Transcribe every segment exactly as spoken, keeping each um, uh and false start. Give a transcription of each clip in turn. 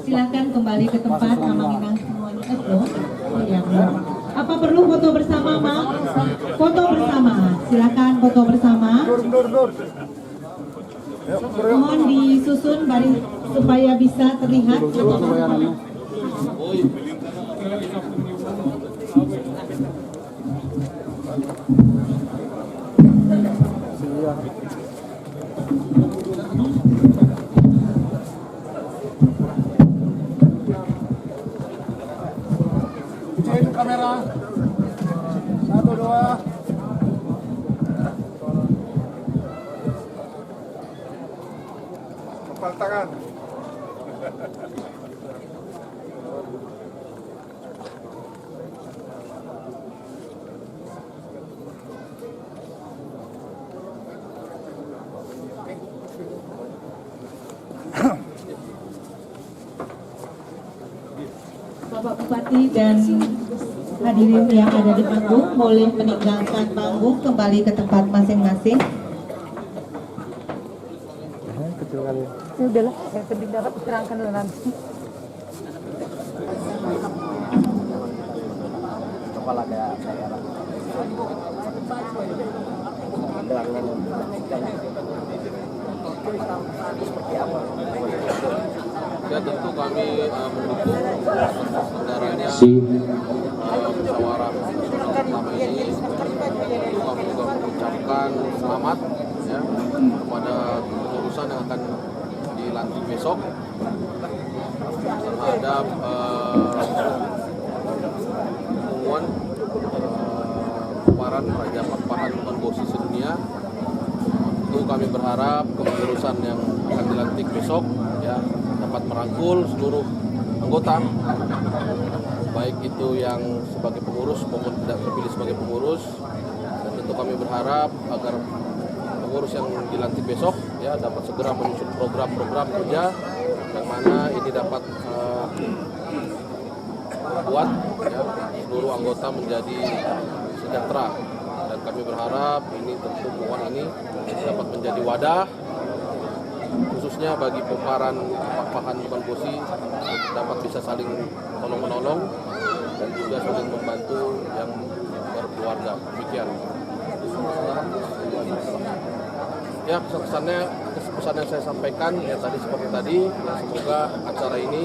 Silakan kembali ke tempat, Amang Inang semuanya. Eh, belum. Oh, iya, belum. Apa perlu foto bersama, Mang? Foto bersama. Silakan foto bersama. Mohon disusun baris supaya bisa terlihat. Izin kamera. Satu, dua. Kepal tangan. Bapak Bupati dan hadirin yang ada di panggung boleh meninggalkan panggung, kembali ke tempat masing-masing. Eh, kecil kali. Ya udahlah, yang penting dapat diterangkan nanti. Kepala daerah. Pandangan seperti apa? Ya, tentu kami, eh, mendukung sebenarnya, eh, musyawarah selama ini. Tentu kami juga mengucapkan selamat, ya, kepada kepengurusan yang akan dilantik besok terhadap, eh, punguan, eh, pomparan Raja Pakpahan Tuan Bosi sedunia. Tentu kami berharap kepengurusan yang akan dilantik besok, ya, dapat merangkul seluruh anggota, baik itu yang sebagai pengurus maupun tidak terpilih sebagai pengurus. Dan tentu kami berharap agar pengurus yang dilantik besok, ya, dapat segera menyusun program-program kerja yang mana ini dapat, eh, membuat, ya, seluruh anggota menjadi sejahtera. Dan kami berharap ini tentu, punguan ini dapat menjadi wadah khususnya bagi pomparan Pakpahan Tuan Bosi dapat bisa saling tolong-menolong dan juga saling membantu yang berkeluarga. Demikian. Ya, pesan-pesannya, pesan yang saya sampaikan, ya, tadi seperti tadi, ya, semoga acara ini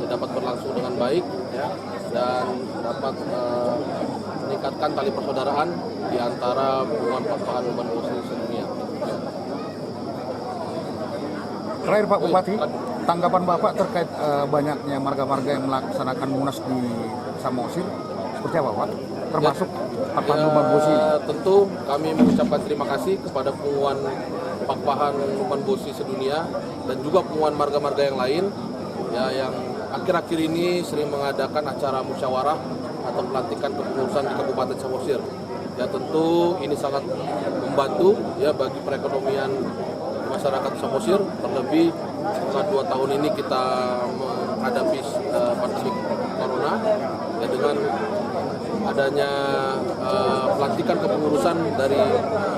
dapat berlangsung dengan baik, ya, dan dapat, eh, meningkatkan tali persaudaraan di antara punguan Pakpahan Tuan Bosi sedunia. Terakhir, Pak Bupati, tanggapan Bapak terkait, eh, banyaknya marga-marga yang melaksanakan Munas di Samosir, seperti apa, Pak? Termasuk Pakpahan Tuan Bosi. Ya, tentu kami mengucapkan terima kasih kepada punguan Pakpahan Tuan Bosi sedunia dan juga punguan marga-marga yang lain, ya, yang akhir-akhir ini sering mengadakan acara musyawarah atau pelantikan kepengurusan di Kabupaten Samosir. Ya, tentu ini sangat membantu, ya, bagi perekonomian masyarakat Samosir, terlebih setelah dua tahun ini kita menghadapi, eh, pandemi corona, ya, dengan adanya, eh, pelantikan kepengurusan dari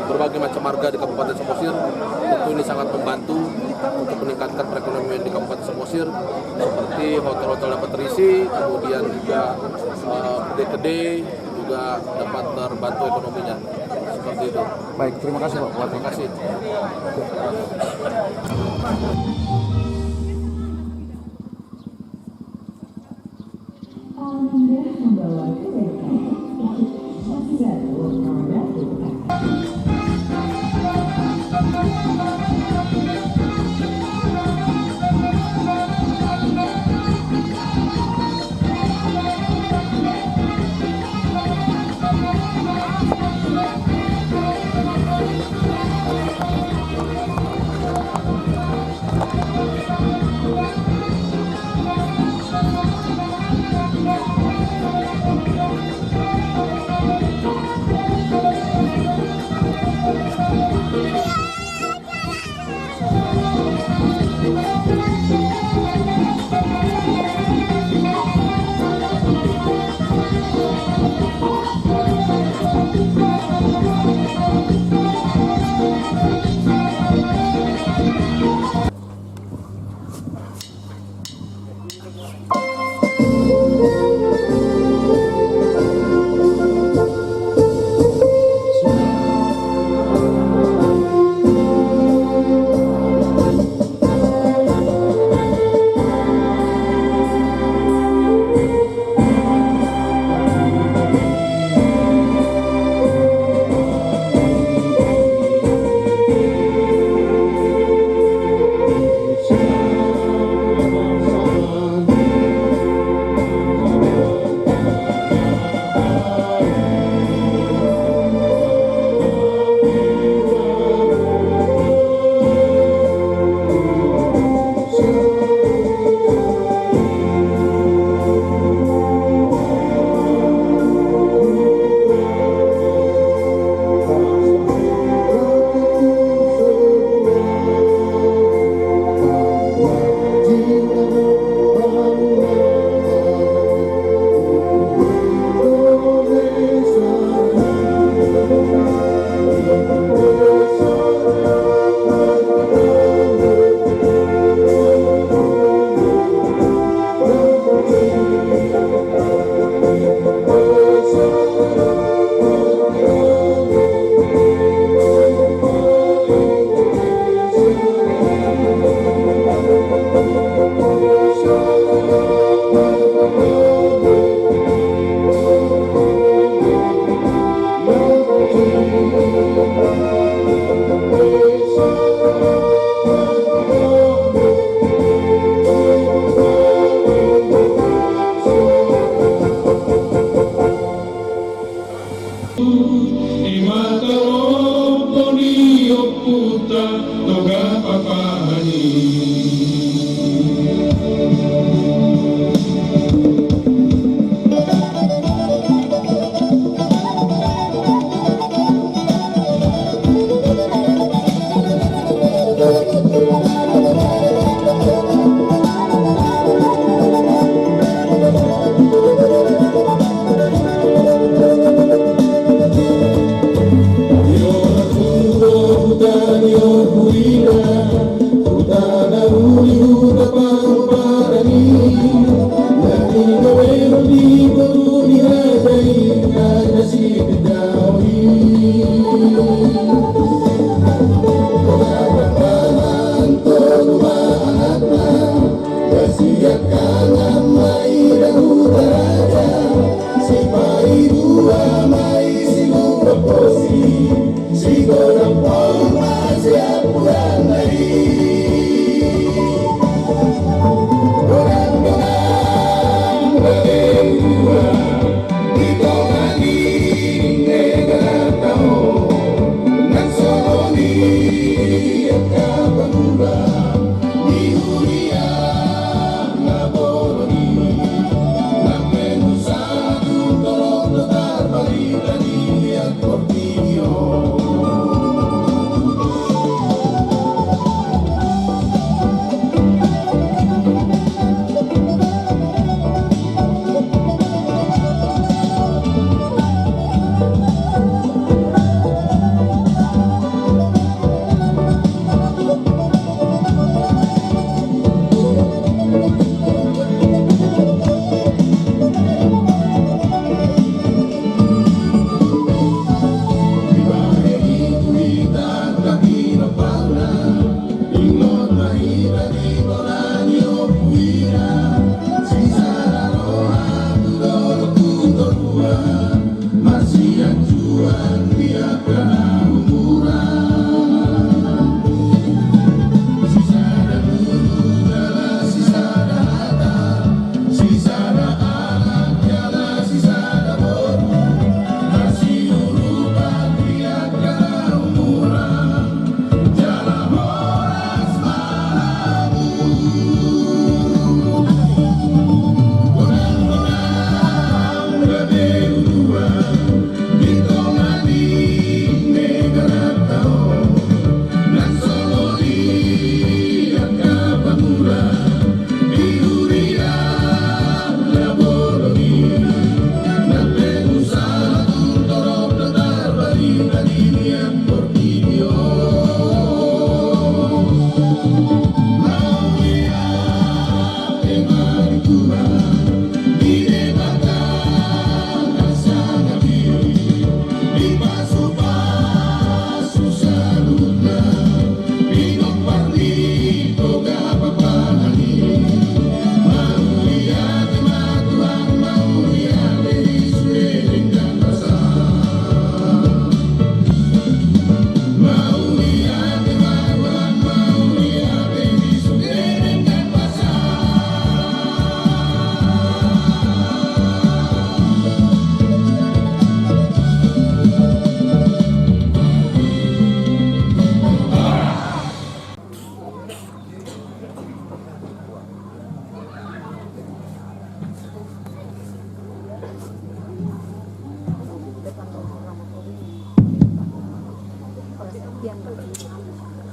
berbagai macam marga di Kabupaten Samosir, tentu ini sangat membantu untuk meningkatkan perekonomian di Kabupaten Samosir, seperti hotel-hotel dapat terisi, kemudian juga, eh, kedai-kedai juga dapat terbantu ekonominya. Seperti itu. Baik, terima kasih, Pak Bupati. Terima kasih. Alam indah membawa kebaikan. Ikut Sosial World Power.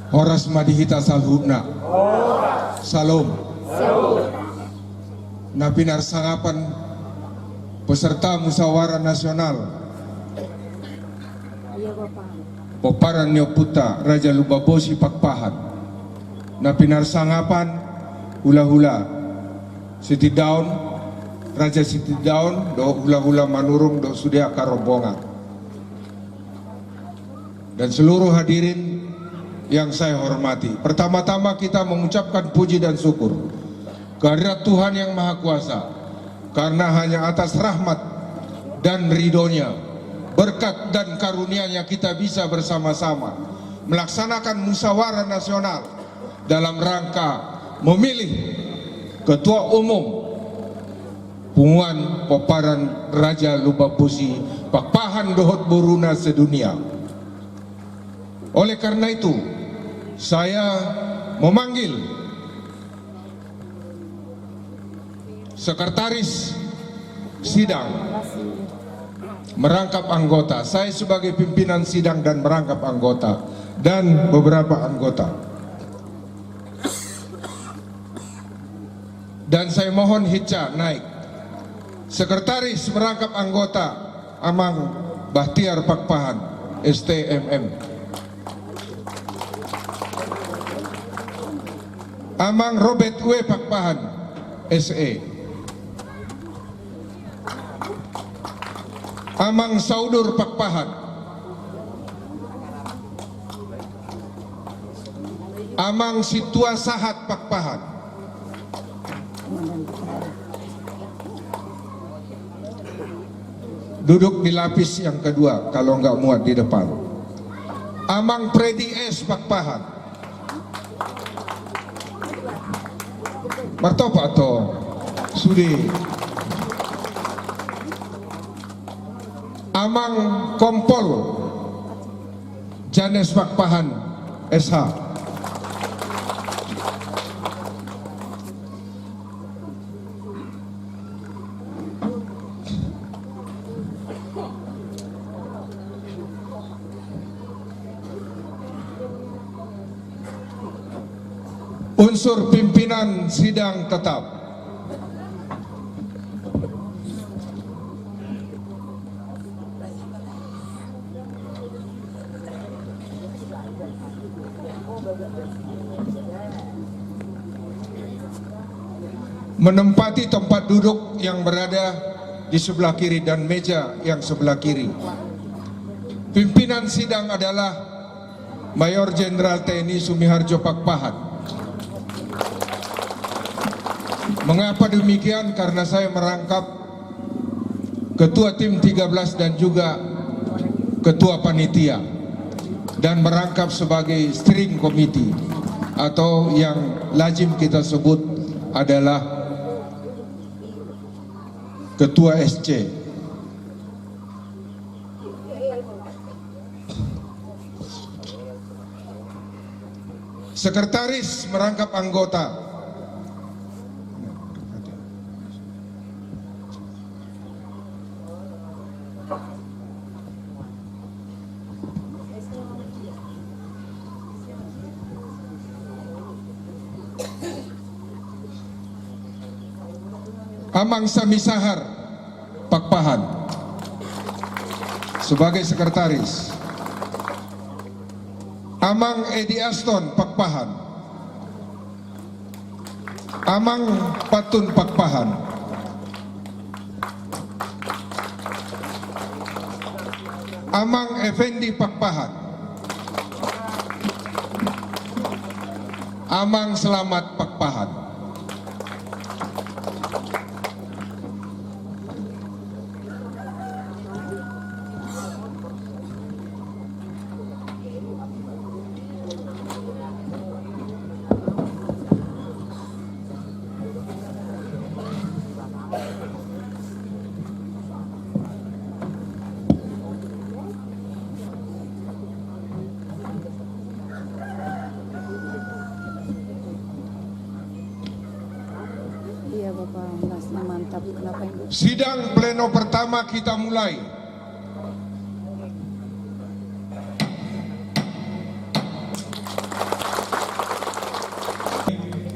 Horas ma di hita saluhutna. Salam. Na pinarsangapan peserta musyawarah nasional pomparan ni ompunta Raja Lumban Bosi Pakpahan. Na pinarsangapan hulahula Sitindaon, Raja Sitindaon dohot hulahula Manurung dohot sude angka rombongan. Dan seluruh hadirin yang saya hormati, pertama-tama kita mengucapkan puji dan syukur kehadirat Tuhan Yang Maha Kuasa, karena hanya atas rahmat dan ridho-Nya, berkat dan karunia-Nya kita bisa bersama-sama melaksanakan musyawarah nasional dalam rangka memilih ketua umum Punguan Pomparan Raja Lumban Bosi Pakpahan dohot boruna sedunia. Oleh karena itu, saya memanggil sekretaris sidang merangkap anggota. Saya sebagai pimpinan sidang dan merangkap anggota dan beberapa anggota. Dan saya mohon hinsa naik. Sekretaris merangkap anggota, Amang Bahtiar Pakpahan, S T M M. Amang Robert W Pakpahan, S E. Amang Saudur Pakpahan. Amang Sintua Sahat Pakpahan. Duduk di lapis yang kedua, kalau nggak muat di depan. Amang Freddy S. Pakpahan. Martopak to. Sude. Amang Kompol Janes Pakpahan, S H. Unsur pimpinan sidang tetap. Menempati tempat duduk yang berada di sebelah kiri dan meja yang sebelah kiri. Pimpinan sidang adalah Mayor Jenderal T N I Sumiharjo Pakpahan. Mengapa demikian? Karena saya merangkap Ketua Tim tiga belas dan juga Ketua Panitia, dan merangkap sebagai Steering Committee atau yang lazim kita sebut adalah Ketua S C. Sekretaris merangkap anggota. Amang Sami Sahar Pakpahan sebagai sekretaris. Amang Edi Aston Pakpahan. Amang Patun Pakpahan. Amang Effendi Pakpahan. Amang Selamat Pakpahan. Iya, Bapak, masnya mantap. Kenapa ini? Sidang pleno pertama kita mulai.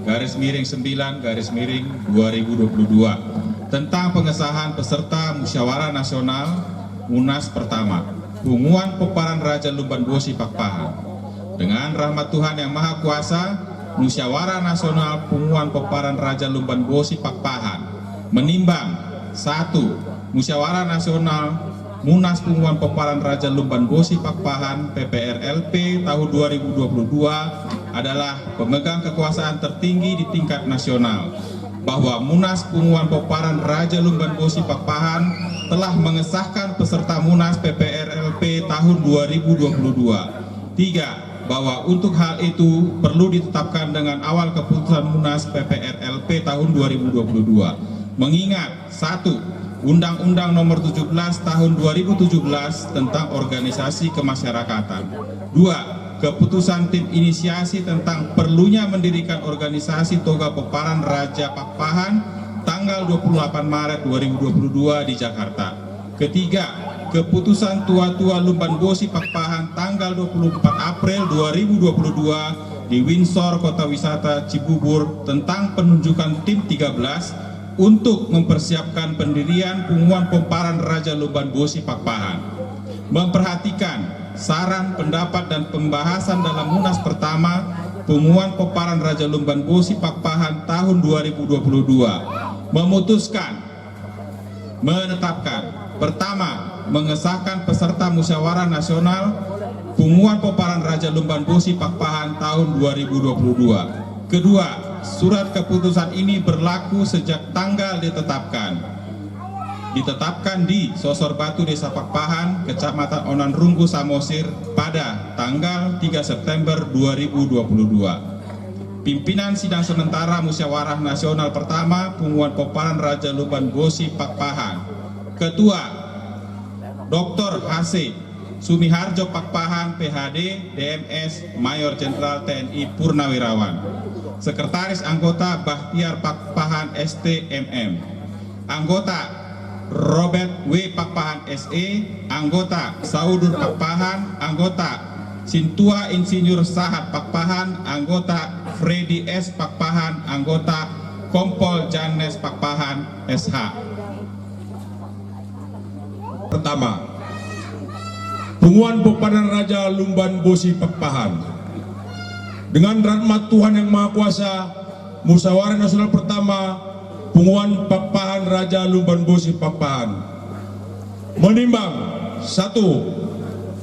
Garis miring sembilan, garis miring dua ribu dua puluh dua, tentang pengesahan peserta Musyawarah Nasional Munas pertama, Punguan Pomparan Raja Lumban Bosi Pakpahan. Dengan rahmat Tuhan Yang Maha Kuasa, Musyawarah Nasional Punguan Pomparan Raja Lumban Bosi Pakpahan menimbang: satu, Musyawarah Nasional Munas Punguan Pomparan Raja Lumban Bosi Pakpahan, P P R L P, tahun dua ribu dua puluh dua adalah pemegang kekuasaan tertinggi di tingkat nasional, bahwa Munas Punguan Pomparan Raja Lumban Bosi Pakpahan telah mengesahkan peserta Munas P P R L P tahun dua ribu dua puluh dua. Tiga, bahwa untuk hal itu perlu ditetapkan dengan awal keputusan Munas P P R L P tahun dua ribu dua puluh dua. Mengingat: satu, Undang-Undang Nomor tujuh belas Tahun dua ribu tujuh belas tentang Organisasi Kemasyarakatan. Dua, keputusan tim inisiasi tentang perlunya mendirikan organisasi Toga Pomparan Raja Pakpahan tanggal dua puluh delapan Maret dua ribu dua puluh dua di Jakarta. Ketiga, keputusan Tua-tua Lumban Bosi Pakpahan tanggal dua puluh empat April dua ribu dua puluh dua di Windsor Kota Wisata Cibubur tentang penunjukan tim tiga belas untuk mempersiapkan pendirian Punguan Pomparan Raja Lumban Bosi Pakpahan. Memperhatikan saran, pendapat, dan pembahasan dalam Munas pertama Punguan Pomparan Raja Lumban Bosi Pakpahan tahun dua ribu dua puluh dua. Memutuskan: Menetapkan: pertama, mengesahkan peserta Musyawarah Nasional Punguan Pomparan Raja Lumban Bosi Pakpahan tahun dua ribu dua puluh dua. Kedua, Surat keputusan ini berlaku sejak tanggal ditetapkan. Ditetapkan di Sosor Batu, Desa Pakpahan, Kecamatan Onan Runggu, Samosir, pada tanggal tiga September dua ribu dua puluh dua. Pimpinan Sidang Sementara Musyawarah Nasional Pertama Punguan Pomparan Raja Lumban Bosi Pakpahan. Ketua, Doktor H C Sumiharjo Pakpahan, P H D, D M S, Mayor Jenderal T N I Purnawirawan. Sekretaris anggota, Bahtiar Pakpahan, S T, M M. Anggota, Robert W Pakpahan, S E. Anggota, Saudur Pakpahan. Anggota, Sintua Insinyur Sahat Pakpahan. Anggota, Freddy S Pakpahan. Anggota, Kompol Janes Pakpahan, S H. Pertama, Punguan Pomparan Raja Lumban Bosi Pakpahan. Dengan rahmat Tuhan Yang Maha Kuasa, Musyawarah Nasional Pertama Punguan Pakpahan Raja Lumban Bosi Pakpahan menimbang: satu,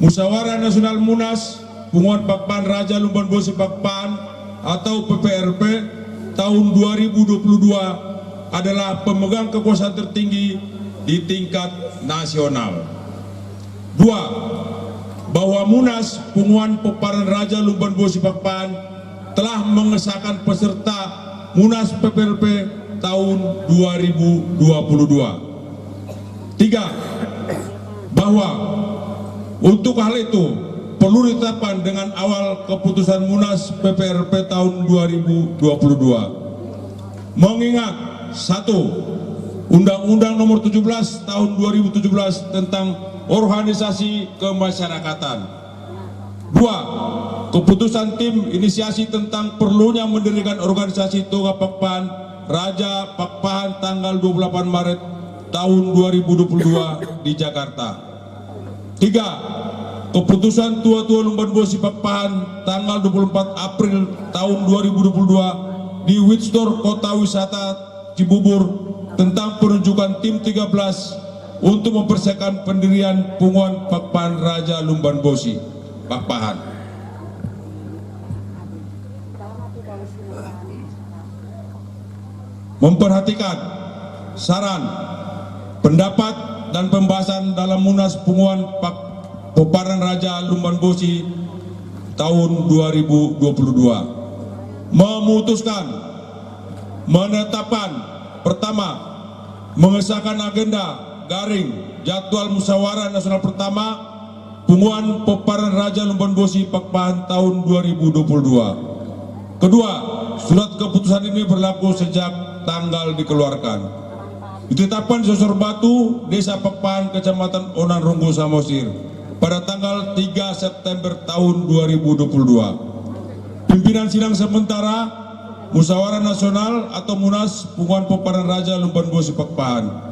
Musyawarah Nasional Munas Punguan Pakpahan Raja Lumban Bosi Pakpahan atau P P R P tahun dua ribu dua puluh dua adalah pemegang kekuasaan tertinggi di tingkat nasional. Dua, bahwa Munas Punguan Pomparan Raja Lumban Bosi Pakpahan telah mengesahkan peserta Munas P P R P tahun dua ribu dua puluh dua. Tiga, bahwa untuk hal itu perlu ditetapkan dengan awal keputusan Munas P P R P tahun dua ribu dua puluh dua. Mengingat: satu, Undang-Undang Nomor tujuh belas Tahun dua ribu tujuh belas tentang organisasi kemasyarakatan. Dua, keputusan tim inisiasi tentang perlunya mendirikan organisasi Toga Pakpahan Raja Pakpahan tanggal dua puluh delapan Maret tahun dua ribu dua puluh dua di Jakarta. Tiga, keputusan Tua-tua Lumban Bosi Pakpahan tanggal dua puluh empat April tahun dua ribu dua puluh dua di Witstor Kota Wisata Cibubur tentang penunjukan tim tiga belas untuk mempersiapkan pendirian Punguan Pakpahan Raja Lumban Bosi Pakpahan. Memperhatikan saran, pendapat, dan pembahasan dalam Munas Punguan Pak-, Pomparan Raja Lumban Bosi tahun dua ribu dua puluh dua. Memutuskan, menetapkan: pertama, mengesahkan agenda garing jadwal Musyawarah Nasional Pertama Punguan Pomparan Raja Lumban Bosi Pakpahan tahun dua ribu dua puluh dua. Kedua, surat keputusan ini berlaku sejak tanggal dikeluarkan. Ditetapkan di Sosor Batu, Desa Pakpahan, Kecamatan Onan Runggu, Samosir, pada tanggal tiga September tahun dua ribu dua puluh dua. Pimpinan Sidang Sementara Musyawarah Nasional atau Munas Punguan Pomparan Raja Lumban Bosi Pakpahan.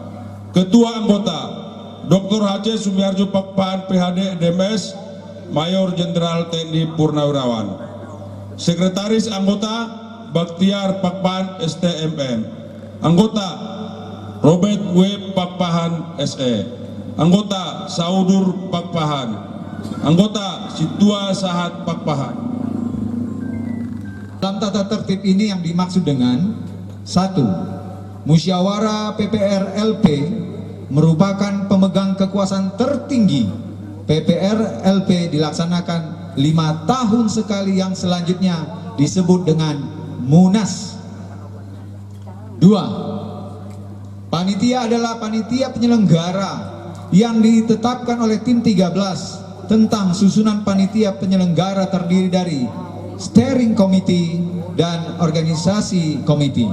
Ketua anggota, Doktor H C Sumiharjo Pakpahan, P H D, D M S, Mayor Jenderal T N I Purnawirawan. Sekretaris anggota, Bahtiar Pakpahan, S T, M M. Anggota, Robert W Pakpahan, S E. Anggota, Saudur Pakpahan. Anggota, Sintua Sahat Pakpahan. Dalam tata tertib ini yang dimaksud dengan: satu, musyawarah P P R L P merupakan pemegang kekuasaan tertinggi. P P R L P dilaksanakan lima tahun sekali, yang selanjutnya disebut dengan Munas. Dua, panitia adalah panitia penyelenggara yang ditetapkan oleh tim tiga belas tentang susunan panitia penyelenggara, terdiri dari steering committee dan organisasi committee.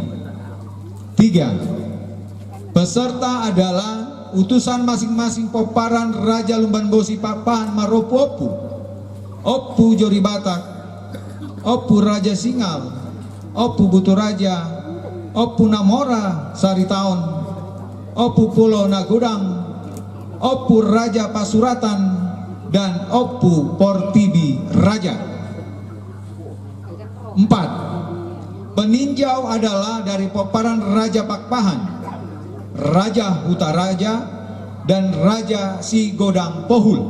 Tiga, peserta adalah utusan masing-masing pomparan Raja Lumban Bosi Pakpahan maropu ompu: Ompu Jori Batak, Ompu Raja Singal, Ompu Butu Raja, Ompu Namora Saritaon, Ompu Pulo Nagodang, Ompu Raja Pasuratan, dan Ompu Portibi Raja. Empat, peninjau adalah dari pomparan Raja Pakpahan, Raja Hutaraja, dan Raja Sigodang Pohul.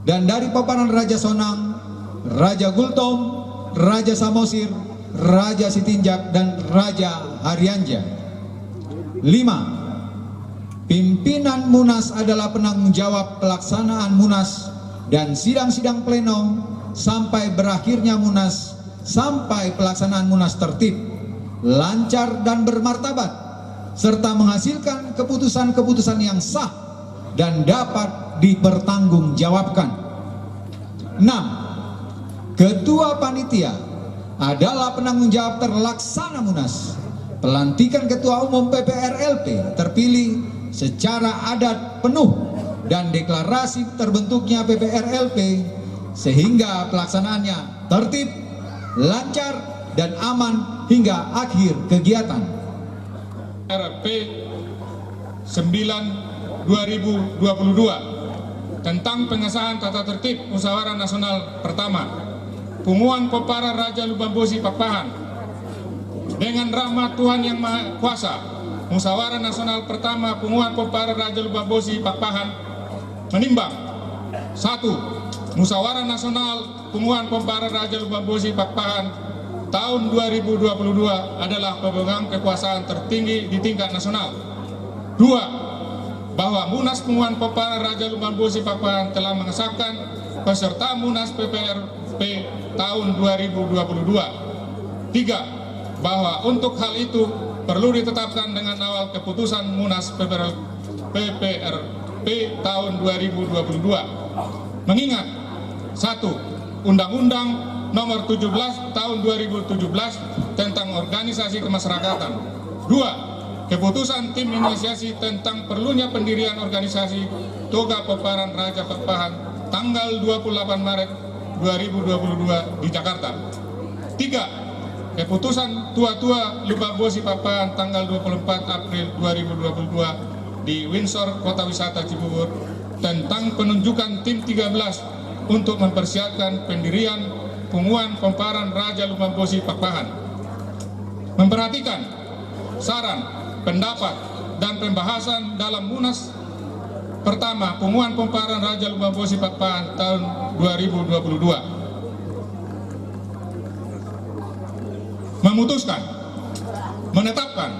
Dan dari pomparan Raja Sonang, Raja Gultom, Raja Samosir, Raja Sitinjak dan Raja Harianja. Lima, pimpinan Munas adalah penanggung jawab pelaksanaan Munas dan sidang-sidang pleno sampai berakhirnya Munas, sampai pelaksanaan Munas tertib, lancar dan bermartabat, serta menghasilkan keputusan-keputusan yang sah dan dapat dipertanggungjawabkan. Enam, ketua panitia adalah penanggung jawab terlaksana Munas. Pelantikan ketua umum P P R L P terpilih secara adat penuh dan deklarasi terbentuknya P P R L P sehingga pelaksanaannya tertib, lancar, dan aman hingga akhir kegiatan. R P sembilan dua ribu dua puluh dua tentang pengesahan tata tertib musyawarah nasional pertama Punguan Pomparan Raja Lumban Bosi Pakpahan. Dengan rahmat Tuhan Yang Maha Kuasa, musyawarah nasional pertama Punguan Pomparan Raja Lumban Bosi Pakpahan menimbang: satu, musyawarah nasional Punguan Pomparan Raja Lumban Bosi Pakpahan tahun dua ribu dua puluh dua adalah pemegang kekuasaan tertinggi di tingkat nasional. Dua, bahwa Munas Punguan Pomparan Raja Lumban Bosi Pakpahan telah mengesahkan peserta Munas P P R P tahun dua ribu dua puluh dua. Tiga, bahwa untuk hal itu perlu ditetapkan dengan awal keputusan Munas P P R P tahun dua ribu dua puluh dua. Mengingat: satu, Undang-Undang Nomor tujuh belas Tahun dua ribu tujuh belas tentang Organisasi Kemasyarakatan. Dua, keputusan tim inisiasi tentang perlunya pendirian organisasi Toga Pomparan Raja Pakpahan tanggal dua puluh delapan Maret dua ribu dua puluh dua di Jakarta. Tiga, keputusan tua-tua Lumban Bosi Pakpahan tanggal dua puluh empat April dua ribu dua puluh dua di Windsor, Kota Wisata Cibubur, tentang penunjukan tim tiga belas untuk mempersiapkan pendirian Punguan Pomparan Raja Lumban Bosi Pakpahan. Memperhatikan saran, pendapat, dan pembahasan dalam Munas pertama Punguan Pomparan Raja Lumban Bosi Pakpahan tahun dua ribu dua puluh dua. Memutuskan: menetapkan,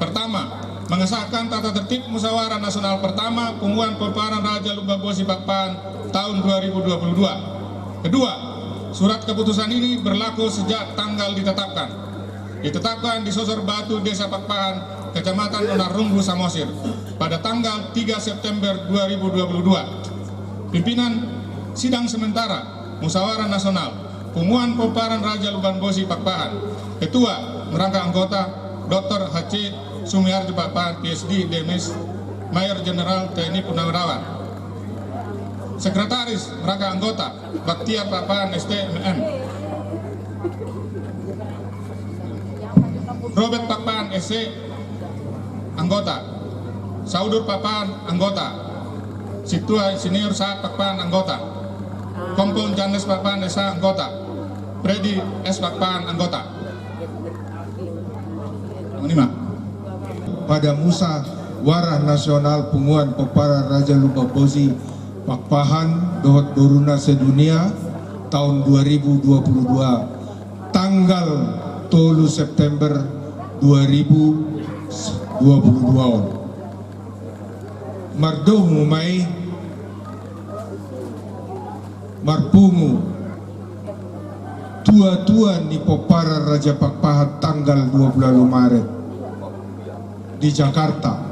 pertama, mengesahkan tata tertib musyawarah nasional pertama Punguan Pomparan Raja Lumban Bosi Pakpahan tahun dua ribu dua puluh dua. Kedua, surat keputusan ini berlaku sejak tanggal ditetapkan. Ditetapkan di Sosor Batu, Desa Pakpahan, Kecamatan Unarrunggu, Samosir, pada tanggal tiga September dua ribu dua puluh dua. Pimpinan sidang sementara musyawarah nasional Punguan Pomparan Raja Lumban Bosi Pakpahan. Ketua merangkap anggota: Doktor H C Sumiharjo Pakpahan, P H D, D M S, Mayor Jenderal T N I Purnawirawan. Sekretaris merangkap anggota: Baktiar Pakpahan, S T, M M. Robert Pakpahan, S C, anggota. Saudur Pakpahan, anggota. Sintua Senior Sahat Pakpahan, anggota. Kompol Jannes Pakpahan, S H, anggota. Freddy S Pakpahan, anggota. Lima. Pada musyawarah nasional Punguan Pomparan Raja Lumban Bosi Pakpahan dohot boruna sedunia tahun dua ribu dua puluh dua, tanggal tolu September dua ribu dua puluh dua on. Mardomu ma i, marpungu tua-tua ni Pomparan Raja Pakpahan tanggal dua puluh ualu Maret di Jakarta.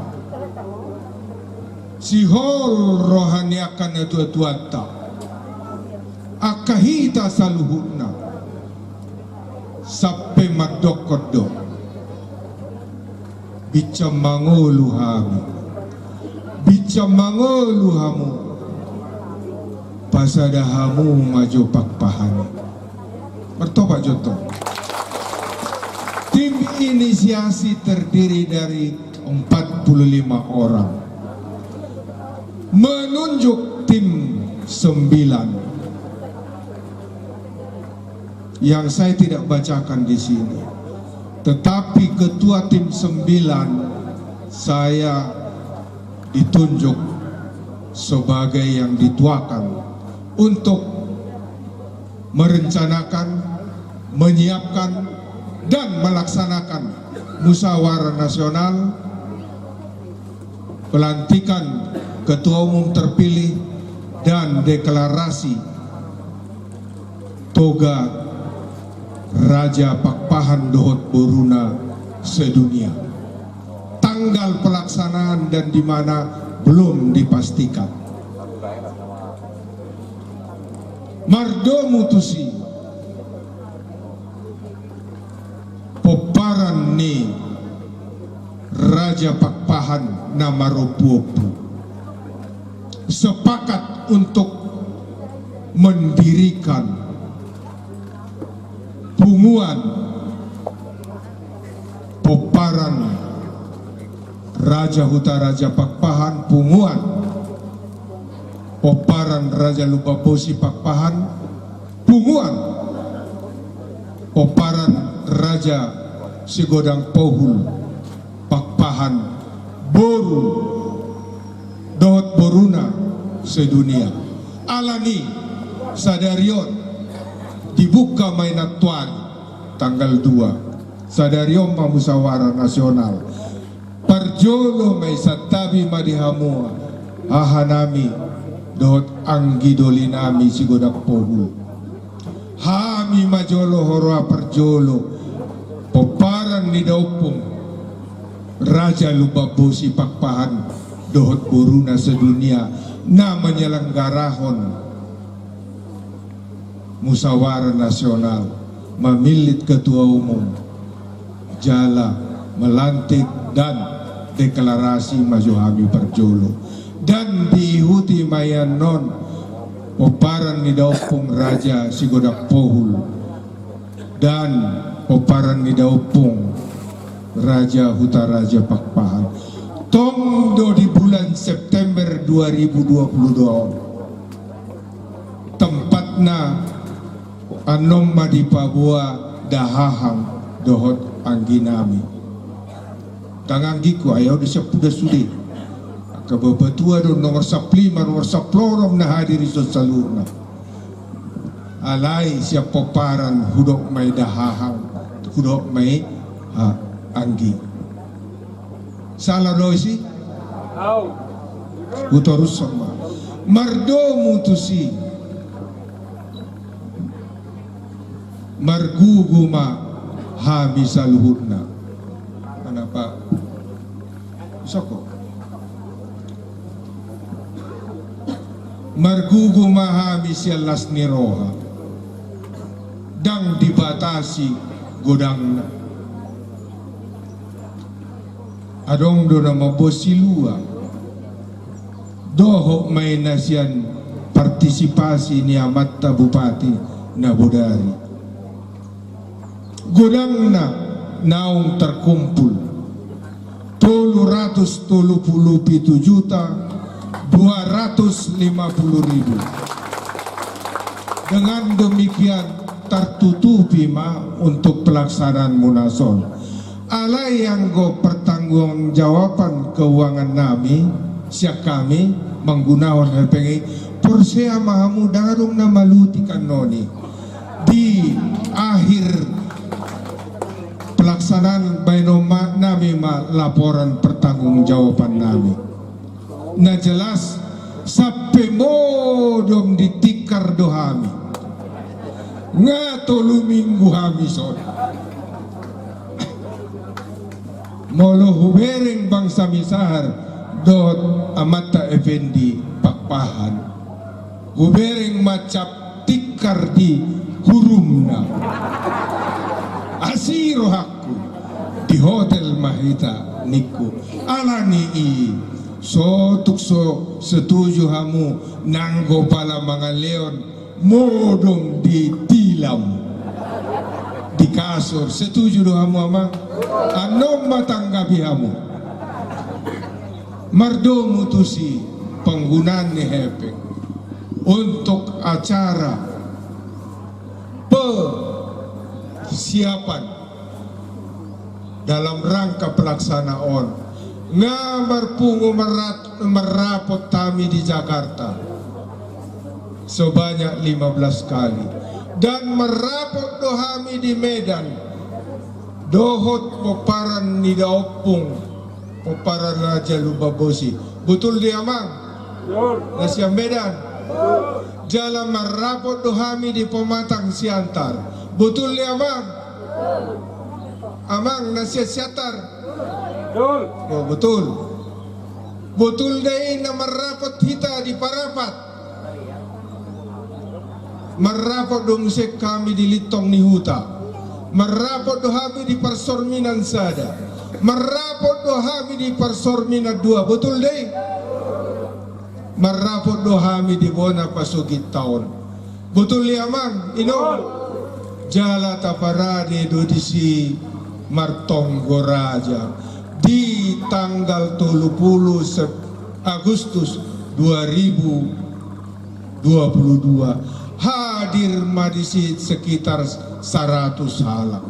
Sihol roha ni angka natua-tuanta, angka hita saluhutna, sampe mandokkon do: Bincang mangolu hami, bincang mangolu hamu, pasada hamu ma jo Pakpahan i. Martopak jo tong. Tim inisiasi terdiri dari empat puluh lima orang, menunjuk tim sembilan yang saya tidak bacakan di sini. Tetapi ketua tim sembilan saya ditunjuk sebagai yang dituakan untuk merencanakan, menyiapkan, dan melaksanakan musyawarah nasional, pelantikan ketua umum terpilih, dan deklarasi Toga Raja Pakpahan dohot boruna sedunia. Tanggal pelaksanaan dan di mana belum dipastikan. Mardomu tusi, pomparan ni Raja Pakpahan na marompuompu sepakat untuk mendirikan punguan pomparan Raja Huta Raja Pakpahan, punguan pomparan Raja Lumban Bosi Pakpahan, punguan pomparan Raja Sigodang Pohul Pakpahan, boru dohot boruna sedunia. Alani sadari on dibuka ma i nantuari tanggal dua. Sadari on ma musyawarah nasional. Parjolo ma i santabi ma di hamu hahanami dohot anggi dolinami Sigodang Pohul. Hami ma jolo huroha parjolo pomparan ni daompung Raja Lumban Bosi Pakpahan dohot boruna sedunia na menyelenggarahon musyawarah nasional, mamillit ketua umum, jala melantik dan deklarasi ma jo hami parjolo. Dan diihuti ma i annon pomparan ni daompung Raja Sigodang Pohul dan pomparan ni daompung Raja Huta Raja Pakpahan. Tong do di bulan September dua ribu dua puluh dua on. Tempatna annon ma dipaboa dahahang dohot angginami. Ndang anggingku, ai au do siap uda sude. Angka bapatua do nomor sampulu lima, nomor sampulu onom na hadir i son saluhutna. Alai sian pomparan hudok ma i dahahang, hudok ma i, ha, anggi. Sala do isi? Au. Hutorushon ma. Mardomu tusi. Margugu ma hami saluhutna. Anapa? Soko. Margugu ma hami sian las ni roha. Ndang dibatasi godangna. Adong do na mamboan silua. Dohot ma i na sian partisipasi ni amanta Bupati na bodari. Godangna naung terkumpul tolu ratus tolu puluh pitu juta dua ratus lima puluh ribu. Dengan demikian tertutupi ma untuk pelaksanaan munas on. Alai anggo pertanggungjawaban keuangan nami, sian hami manggunahon hepeng i, porsea ma hamu, ndang adong na malutik annon i. Di akhir pelaksanaan baenon ma nami ma laporan pertanggungjawaban nami. Na jelas, sampe modom ditikar do hami. Nga tolu minggu hami son. Molo hubereng bangsa Misahar dohot amanta Effendi Pakpahan, hubereng ma cap tikar di hurumna. Asi rohangku, di hotel ma hita ningku. Alani i, so tuk so setuju hamu nanggo pala mangalehon modom ditilam di kasur, setuju do hamu amang? Annon ma tanggapi hamu. Mardomu tusi panggunaan ni hepeng untuk acara persiapan dalam rangka pelaksanaan on. Nga marpungu marrat-, marrapot hami di Jakarta sebanyak lima belas kali. Dan marrapot do hami di Medan Dohot pomparan ni daompung, pomparan Raja Lumban Bosi. Botul do i, Amang? Botul. Na sian Medan? Botul. Jala marrapot do hami di Pematang Siantar. Botul do i, Amang? Amang, na sian Siantar? Botul. Oh, botul. Botul do i na marrapot hita di Parapat. Marrapot do muse hami di Lintong ni Huta. Marrapot do hami di Parsorminan sada. Marrapot do hami di Parsorminan dua. Botul do i? Marrapot do hami di bona pasugitta on. Botul do i, Amang, Inong? Jala taparade do disi martonggo raja di tanggal tolu pulu Sep-, Agustus dua ribu dua pulu dua. Hadir ma disi sekitar saratus halak.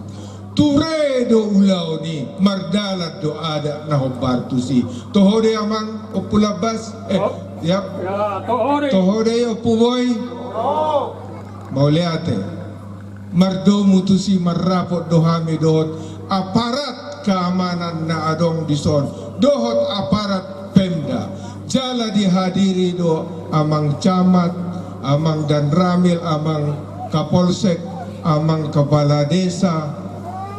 Ture do ulaon i, mardalan do adat na hombar tusi. Toho do i, Amang Ompu Lambas? Eh, ya. Ya, toho do i. Toho do i, Ompu Boy? Toho. Mauliate. Mardomu tusi marrapot do hami dohot aparat keamanan na adong dison, dohot aparat Pemda. Jala dihadiri do Amang Camat, Amang Danramil, Amang Kapolsek, Amang Kepala Desa.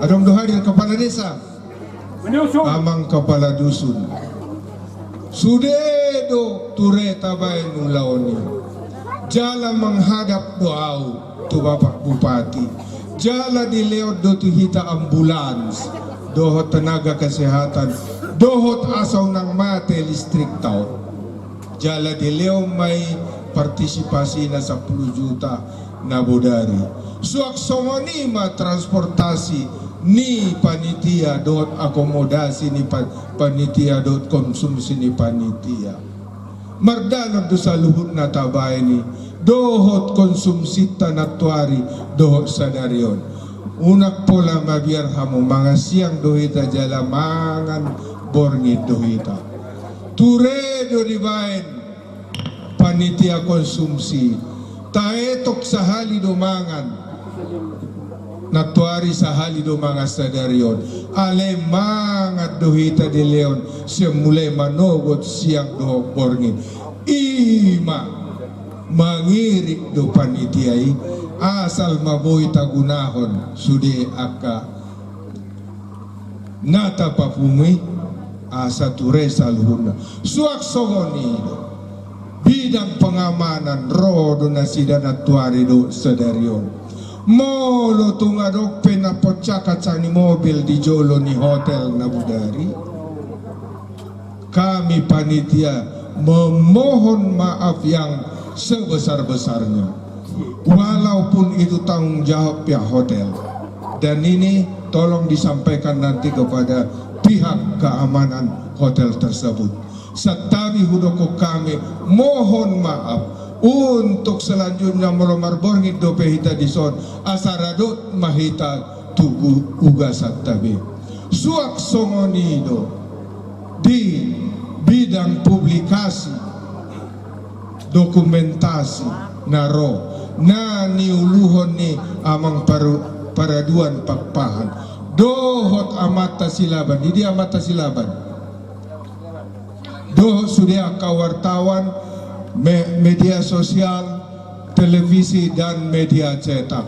Adong do hadir Kepala Desa? Menyusul. Amang Kepala Dusun. Sude do ture tabaen ulaon i. Jala menghadap do au tu Bapak Bupati. Jala dilehon do tu hita ambulans, dohot tenaga kesehatan, dohot asa unang mate listrikta on. Jala dilehon ma i partisipasina sampulu juta na bodari. Suang songon i ma transportasi ni panitia dohot akomodasi ni pa-, panitia dohot konsumsi ni panitia. Mardalan do saluhutna tabaen i dohot konsumsinta nantoari dohot sadari on. Unang pola mabiar hamu, mangan siang do hita jala mangan borngin do hita. Ture do dibaen panitia konsumsi. Taetok sahali do mangan. Nantoari sahali do mangan sadari on. Alai mangan do hita dilehon sian mulai manogot siang dohot borngin. I ma mangiring do panitia i, asal ma boi tagunahon sude angka na tapapungu i, asa ture saluhutna. Suang songon i do bidang pengamanan, ro do nasida nantoari dohot sadari on. Molo tung adong pe na poncak kaca ni mobil di jolo ni hotel na bodari, kami panitia memohon maaf yang sebesar-besarnya. Walaupun itu tanggung jawab pihak hotel. Dan ini tolong disampaikan nanti kepada pihak keamanan hotel tersebut. Santabi hudokhon hami, mohon maaf. Untuk selanjutnya molo marborngin dope hita dison, asa radot ma hita tu ugasanta be. Suang songon i do di bidang publikasi, dokumentasi na ro, na niuluhon ni Amang Paru-, Paraduan Pakpahan dohot Amanta Silaban. Di dia Amanta Silaban? Dohot sude angka wartawan, me-, media sosial, televisi, dan media cetak.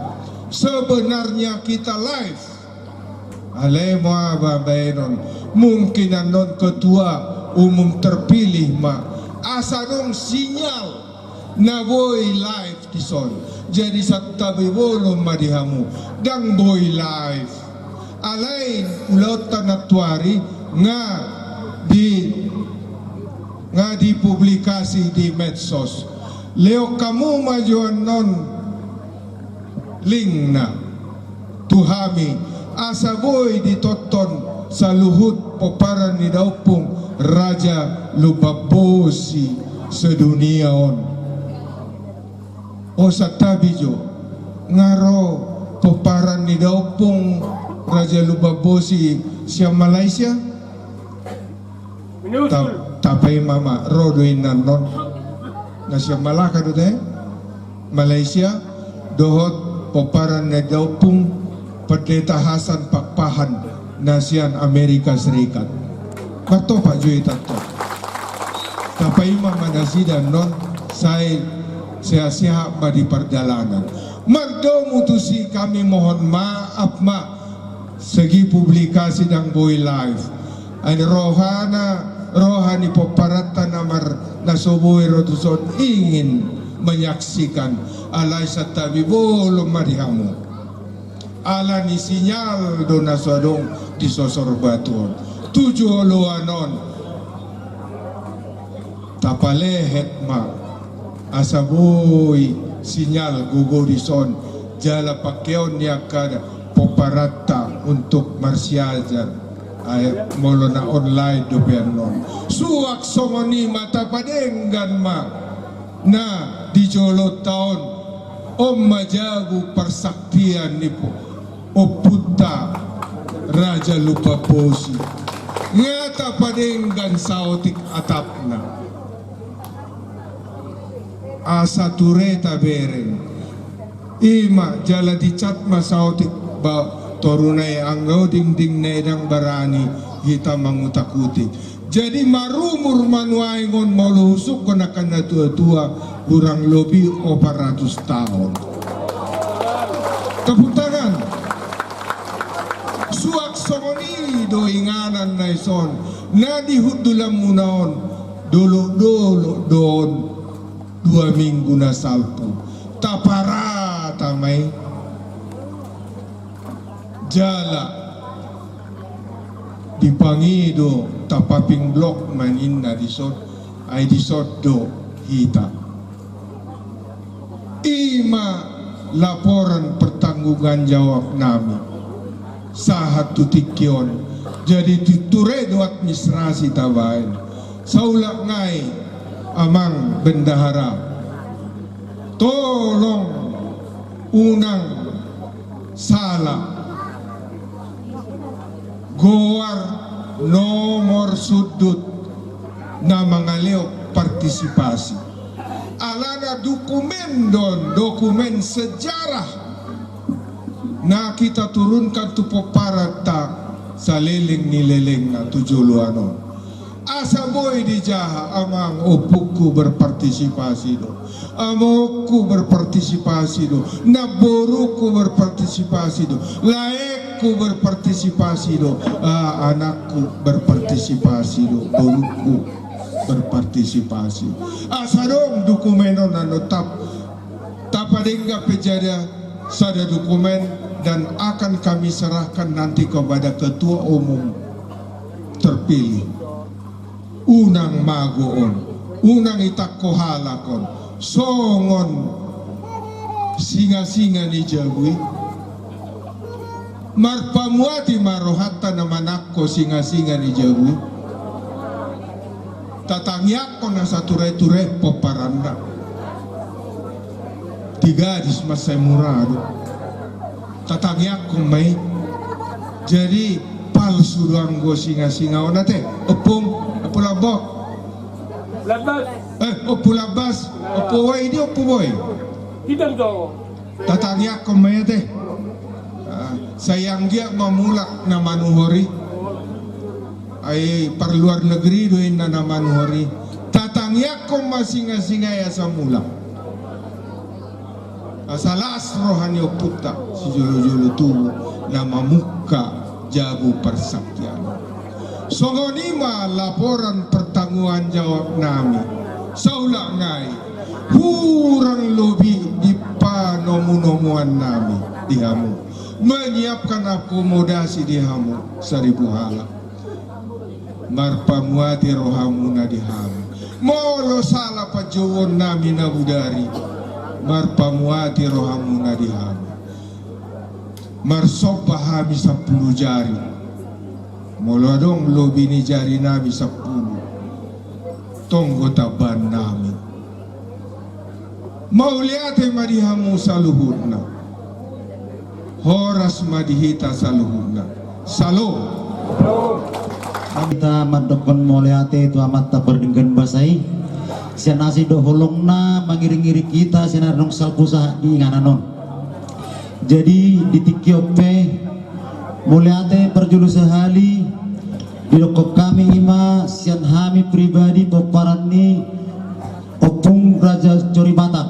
Sebenarnya kita live. Alai ma baenon, mungkin annon ketua umum terpilih ma, asa adong sinyal na boi live dison. Jadi santabi bolon ma di hamu, ndang boi live. Alai ulaonta nantoari nga di, nga dipublikasi di medsos. Lehon hamu ma jo annon linkna tu hami, asa boi ditonton saluhut pomparan ni daompung Raja Lumban Bosi sedunia on. O santabi jo, nga ro pomparan ni daompung Raja Lumban Bosi sian Malaysia? Menyusul. Ta-, tapaima ma, ro do i annon. Na sian Malaka do te? Malaysia, dohot pomparan ni daompung Pendeta Hasan Pakpahan na sian Amerika Serikat. Martopak jo hita antong. Tapaima ma nasida annon, sai sehat-sehat ma di pardalanan. Mardomu tusi, kami mohon maaf ma, segi publikasi ndang boi live. Ai rohana, roha ni pomparanta na mar-, na so boi ro tuson ingin menyaksikan, alai santabi bolon ma di hamu. Ala ni sinyal do na so adong di sosor batu on. Tu joloan on, tapalehet ma asa boi sinyal gogo dison, jala pangkeon ni angka pomparanta untuk marsiajar. Ai molo na online dope annon. Suang songon i ma, tapadenggan ma na di jolonta on. On ma jabu parsaktian ni po-, ompunta Raja Lumban Posi. Nga tapadenggan saotik atapna. Asa ture tabereng. I ma, jala dicat ma saotik ba toruna i, anggo dingdingna i ndang barani hita mangutak-utik. Jadi marumur ma nuaeng on, molo husungkun angka na tua-tua, hurang lobi opat ratus taon. Tepuk tangan. Suang songon i do inganan na dison, na di hundulanmuna on, dolok-dolok do on, dua minggu na salpu. Taparata ma i. Jala dipangido, tapapingblok ma ninna dison, ai dison do hita. I ma laporan pertanggungan jawab nami sahat tu tingki on. Jadi tu ture do administrasi tabaen. Saulak nai, Amang Bendahara, tolong unang sala goar, nomor sundut na mangalehon partisipasi. Alana dokumen do on, dokumen sejarah na hita turunkan tu pomparanta saleleng ni lelengna tu joloan on. Asa boi dijaha, Amang, ompungku berpartisipasi do, amongku berpartisipasi do, namboruku berpartisipasi do, laengku berpartisipasi do, ah, anakku berpartisipasi do, boruku berpartisipasi. Asa adong dokumen on, annon tap-, tapadenggan pe jala sada dokumen, dan akan kami serahkan nanti kepada ketua umum terpilih. Unang mago on, unang itangko halak on songon singasinga ni jabu i. Marpamuati ma rohanta na manangko singasinga ni jabu i. Tatangiangkon asa tureture pomparanna. Di gadis mansai mura do. Tatangiangkon ma i. Jadi palsu do anggo singasinga on ate. Ompung, Ompu Lambok. Lambas. Eh, Ompu Lambas. Ompu Boi, di Ompu Boi. Tidak dong. Tatangiangkon ma i ate. Ah, sai anggiat ma mulak na manuhor i. Ai par luar negeri do inna na manuhor i. Tatangiangkon ma singasinga i asa mulak. Asa las roha ni ompunta sijolojolo tubu na mamungka jabu parsaktian. Songon i ma laporan pertanggungan jawab nami. Saulak nai, hurang lobi di panomunomuan nami di hamu, menyiapkan akomodasi di hamu saribu halak. Marpamuati rohamuna di hami. Molo sala panjouon nami na bodari, marpamuati rohamuna di hami. Marsomba hami sampulu jari. Molo adong lobi ni jari nami sampulu, tonggo tambaan nami. Mauliate ma di hamu saluhutna. Horas ma di hita saluhutna. Salom. Hita mandokkon mauliate tu Amanta Pardenggan Basa i. Sian asi do holongna mangiringiring hita sian ari na salpu sahat di inganan on. Jadi di tingki on pe, mauliate parjolo sahali didokkon hami, ima sian hami pribadi pomparan ni Ompung Raja Jori Batak.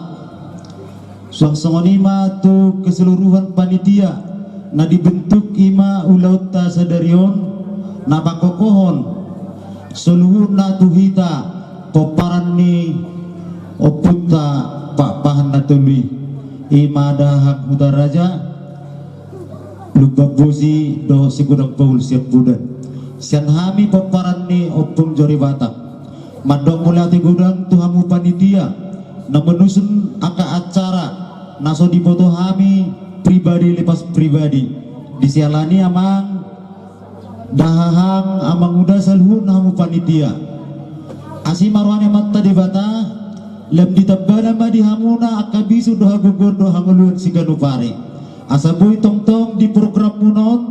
Suang songon i ma tu keseluruhan panitia na dibentuk, ima ulaonta sadari on, na pangkokohon saluhutna tu hita pomparan ni ompunta Pakpahan na tolu i, ima dahahang Hutaraja, Lumban Bosi dohot Sigodang Pahul Siampudan. Sian hami pomparan ni Ompung Jori Batak, mandok mauliate godang tu hamu panitia na menyusun angka acara na so diboto hami pribadi lepas pribadi. Disiala ni i, amang dahahang, amanguda, saluhutna hamu panitia, asi ma roha ni Amanta Debata, lam ditambana ma di hamuna angka bisuk dohot hagogoon dohot hangoluan siganup ari. Asa boi tongtong di programmuna on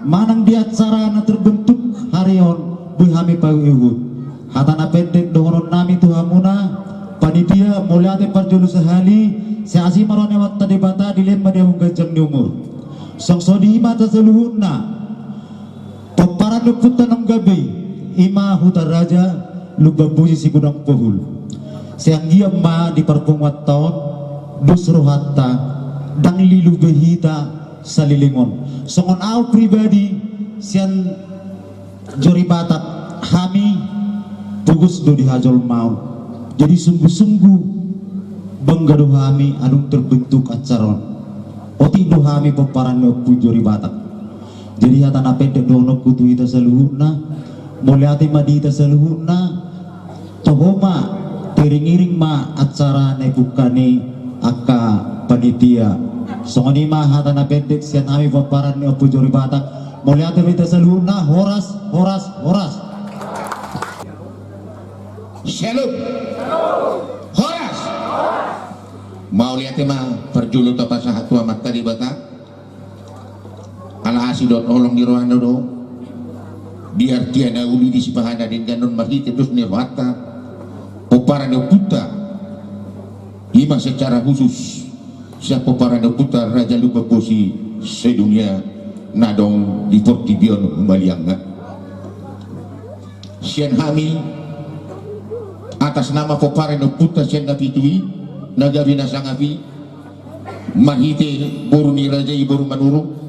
manang di acara na terbentuk hari on, boi hami paihut-ihut. Hata na pendek dohononnami tu hamuna panitia, mauliate parjolo sahali, sai asi ma roha ni Amanta Debata, dilehon ma di hamu ganjang ni umur. Songon i ma tu saluhutna pomparan ni ompunta na gabe i, ima Hutaraja, Lumban Bosi, Sigodang Pahul. Sai anggiat ma di parpunguanta on dos rohanta, ndang lilu be hita saleleng on. Songon ahu pribadi sian Jori Batak, hami pogos do di hajolmaon. Jadi sungguh-sungguh bangga do hami adong terbentuk acara on. Otik do hami pomparan ni Ompu Jori Batak. Jadi hata na pendek dohononku tu hita saluhutna, mauliate ma di hita saluhutna. Toho ma, iring-iring ma acara na dipungka ni angka panitia. Songon i ma hata na pendek sian hami pomparan ni Ompu Jori Batak. Mauliate ma di hita saluhutna, horas, horas, horas. Shalom. Horas. Mauliate ma parjolo tapasahat tu Amanta Debata. Ala asi dohot holong ni rohana do, di artia na uli, di sipahana denggan on, marhite dos ni rohanta pomparan ni ompunta, ima secara khusus sian pomparan ni ompunta Raja Lumban Bosi sedunia na adong di portibi on humaliangna. Sian hami atas nama pomparan ni ompunta sian na pitu i, na gabe na sangap i, marhite boru ni raja i, boru Manurung,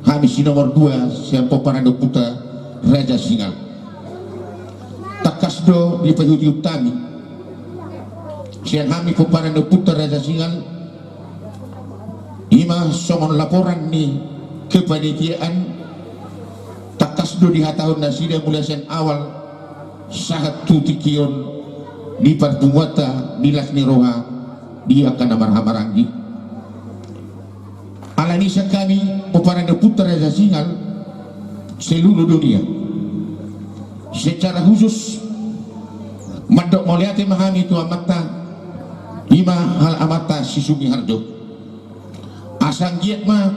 hami si nomor dua sian pomparan ni ompunta Raja Singal. Tangkas do dipaihut-ihut hami sian hami pomparan ni ompunta Raja Singal, ima songon laporan ni kepanitiaan. Tangkas do dihatahon nasida mulai sian awal sahat tu tingki on di parpunguanta, di las ni roha, di angka na marhahamaranggi. Alani i sian hami pomparan ni ompunta Raja Singal seluruh dunia, secara khusus mandok mauliate ma hami tu amanta, ima halak amanta si Sumiharjo. Asa anggiat ma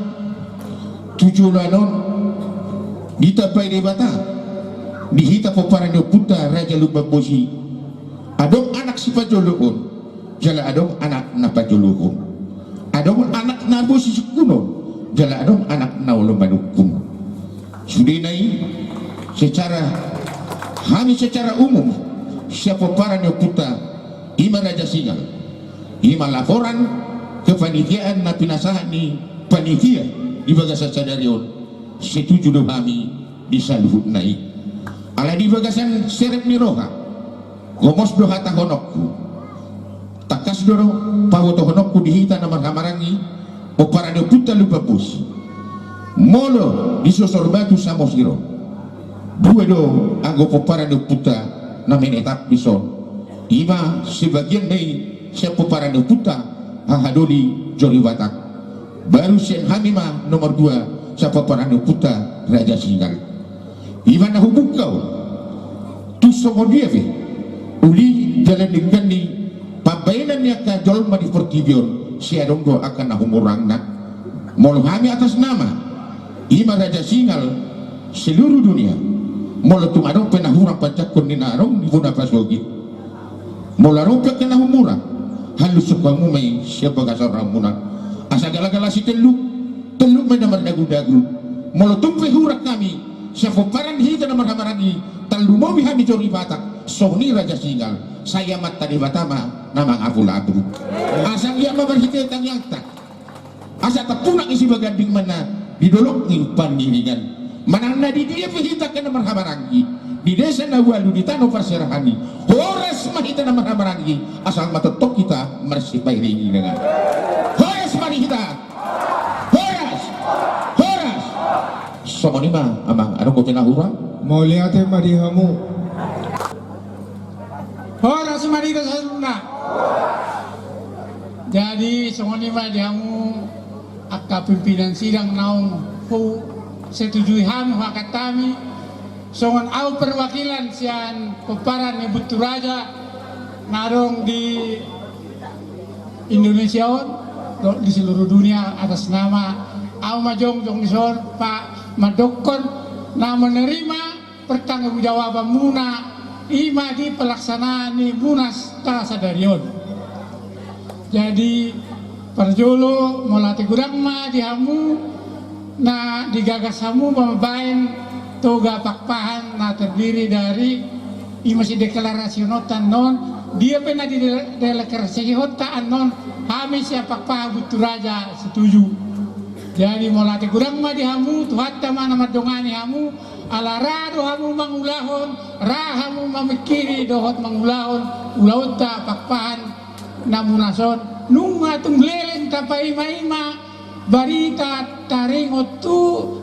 tu joloan on ditambai Debata di hita pomparan ni ompunta Raja Lumban Bosi. Adong anak sipajoloon, jala adong anak na pajoloon. Adong anak na boi sisungkunon, jala adong anak na olo manungkun. Sudena i, secara, hami secara umum sian pomparan ni ompunta, ima Raja Singal, ima laporan kepanitiaan na pinasahat ni panitia di bagasan sadari on, setuju do hami di saluhutna i. Alai di bagasan serep ni roha, gomos do hatahononku. Tangkas do pabotohononku di hita na marhahamaranggi, pomparan ni ompunta Lumban Bosi. Molo di Sosor Batu Samosir on, dua do anggo pomparan ni ompunta na menetap dison. Ima sebagianna i sian pomparan ni ompunta hahadoli Jori Batak. Baru sian hami ma nomor dua sian pomparan ni ompunta Raja Singal. Ima na hubungkau tu songon dia pe uli jala denggan ni pambaenan ni angka jolma di portibi on, sai adong do angka na humurangna. Molo hami atas nama ima Raja Singal seluruh dunia, molo tung adong pe na hurang panjangkon ni na adong di bona pasogit, molo adong pe angka na humurang, hanlushon hamu ma i sian bagasan rohamuna. Asa galagala sitelluk, Luk ma na mardagudagu. Molo tung pe hurang hami sian pomparan hita na marhahamaranggi, tarlumobi hami Jori Batak, songon i Raja Singal, sai Amanta Debata ma na mangapulapul. Asa liat ma marhite tangiangta. Asa tapulak i sibaganding ma na di dolok ni Pangiringan. Manang na di dia pe hita angka na marhahamaranggi, di desa na ualu di tano parserahan i, horas ma hita na marhahamaranggi, asal ma tongtong hita marsipairing-iringan. Horas ma di hita. Horas. Horas. Songon i ma amang, adong dope na hurang? Mauliate ma di hamu. Horas ma di hita saluhutna. Jadi songon i ma di hamu angka pimpinan sidang naung husetujui hami, huangkat hami, songon au perwakilan sian pomparan ni Bunturaja na adong di Indonesia on dohot di seluruh dunia, atas nama au ma jongjong dison, Pak, mandokkon na menerima pertanggungjawabanmuna i ma di pelaksanaan ni Munas ta sadari on. Jadi parjolo mauliate godang ma di hamu na digagas hamu mambaen Toga Pakpahan na terdiri dari i ma sideklarasiononta annon, dia pe na dideklarasihonta annon, hami sian Pakpahan Bunturaja setuju. Jadi mauliate godang ma di hamu, Tuhanta ma na mandongani hamu, ala ra do hamu mangulahon, ra hamu mamingkiri dohot mangulahon ulaonta Pakpahan na munas on, nunga tung leleng tapaima-ima barita taringot tu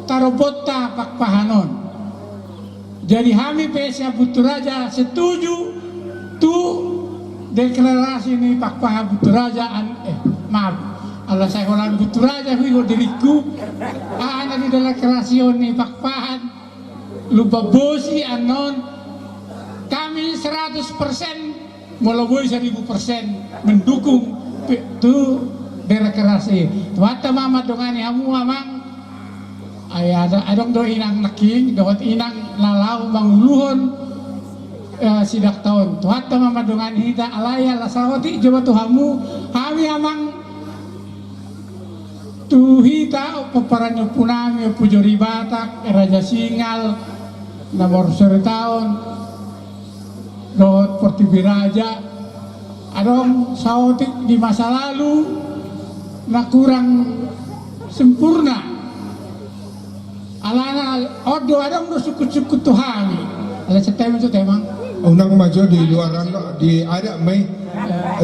tarombotta Pakpahan on. Jadi hami pe sian Bunturaja setuju tu deklarasi ni Pakpahan Bunturaja an, eh, maaf, ala sai holan Bunturaja huihut diringku, aha na dideklarasihon ni Pakpahan Lumban Bosi annon, kami seratus persen, molo boi seribu persen mendukung pe-, tu deklarasi. Tuhanta ma mandongani hamu amang. Ai ada, adong do inang nangkin dohot inang na laho manguluhon, eh, sidangta on. Tuhanta ma mandongani hita, alai ala saotik jo ma tu hamu, hami amang, tu hita pomparan ni ompunami, Ompu Jori Batak, Raja Singal, na marsoritaon dohot Portibi Raja, adong saotik di masa lalu na kurang sempurna. Alana on do adong do sungkun-sungkun tu hami. Ala sete ma jo temang. Unang ma jo di luaran, di adat ma i,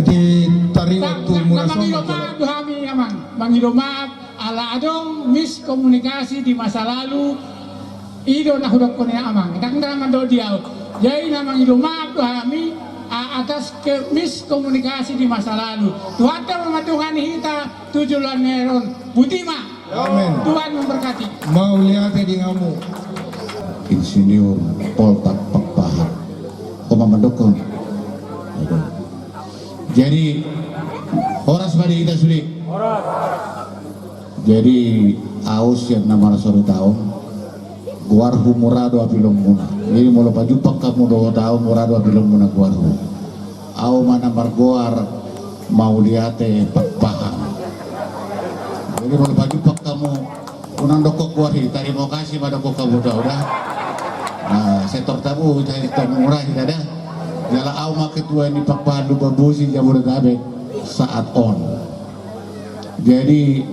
di taringot tu munas on ma jo. Mangido maaf do hami amang, mangido maaf ala adong miskomunikasi di masa lalu. I do na hudokkon i amang, ndang na mandok di au. Jadi na mangido maaf do hami a-, atas ke-, miskomunikasi di masa lalu. Tuhanta ma mandongani hita tu joloan ni ari on. Boti ma. Amin. Tuhan memberkati. Mauliate di hamu. Insinyur Poltak Pakpahan. Ho ma mandokkon. Aduh. Jadi horas ma di hita sude. Horas. Jadi au sian na marsoritaon, goarhu mura do apilommuna. Jadi molo pajumpang hamu dohot au, mura do apilommuna goarhu. Au ma na margoar Mauliate Pakpahan. Jadi molo pajumpang hamu, unang dokkon goar i, tarimo kasih ma dokkon hamu da, udah. Nah, setor tabu, setor mura hita da. Jala au ma ketua ni Pakpahan Lumban Bosi Jabodetabek saat on. Jadi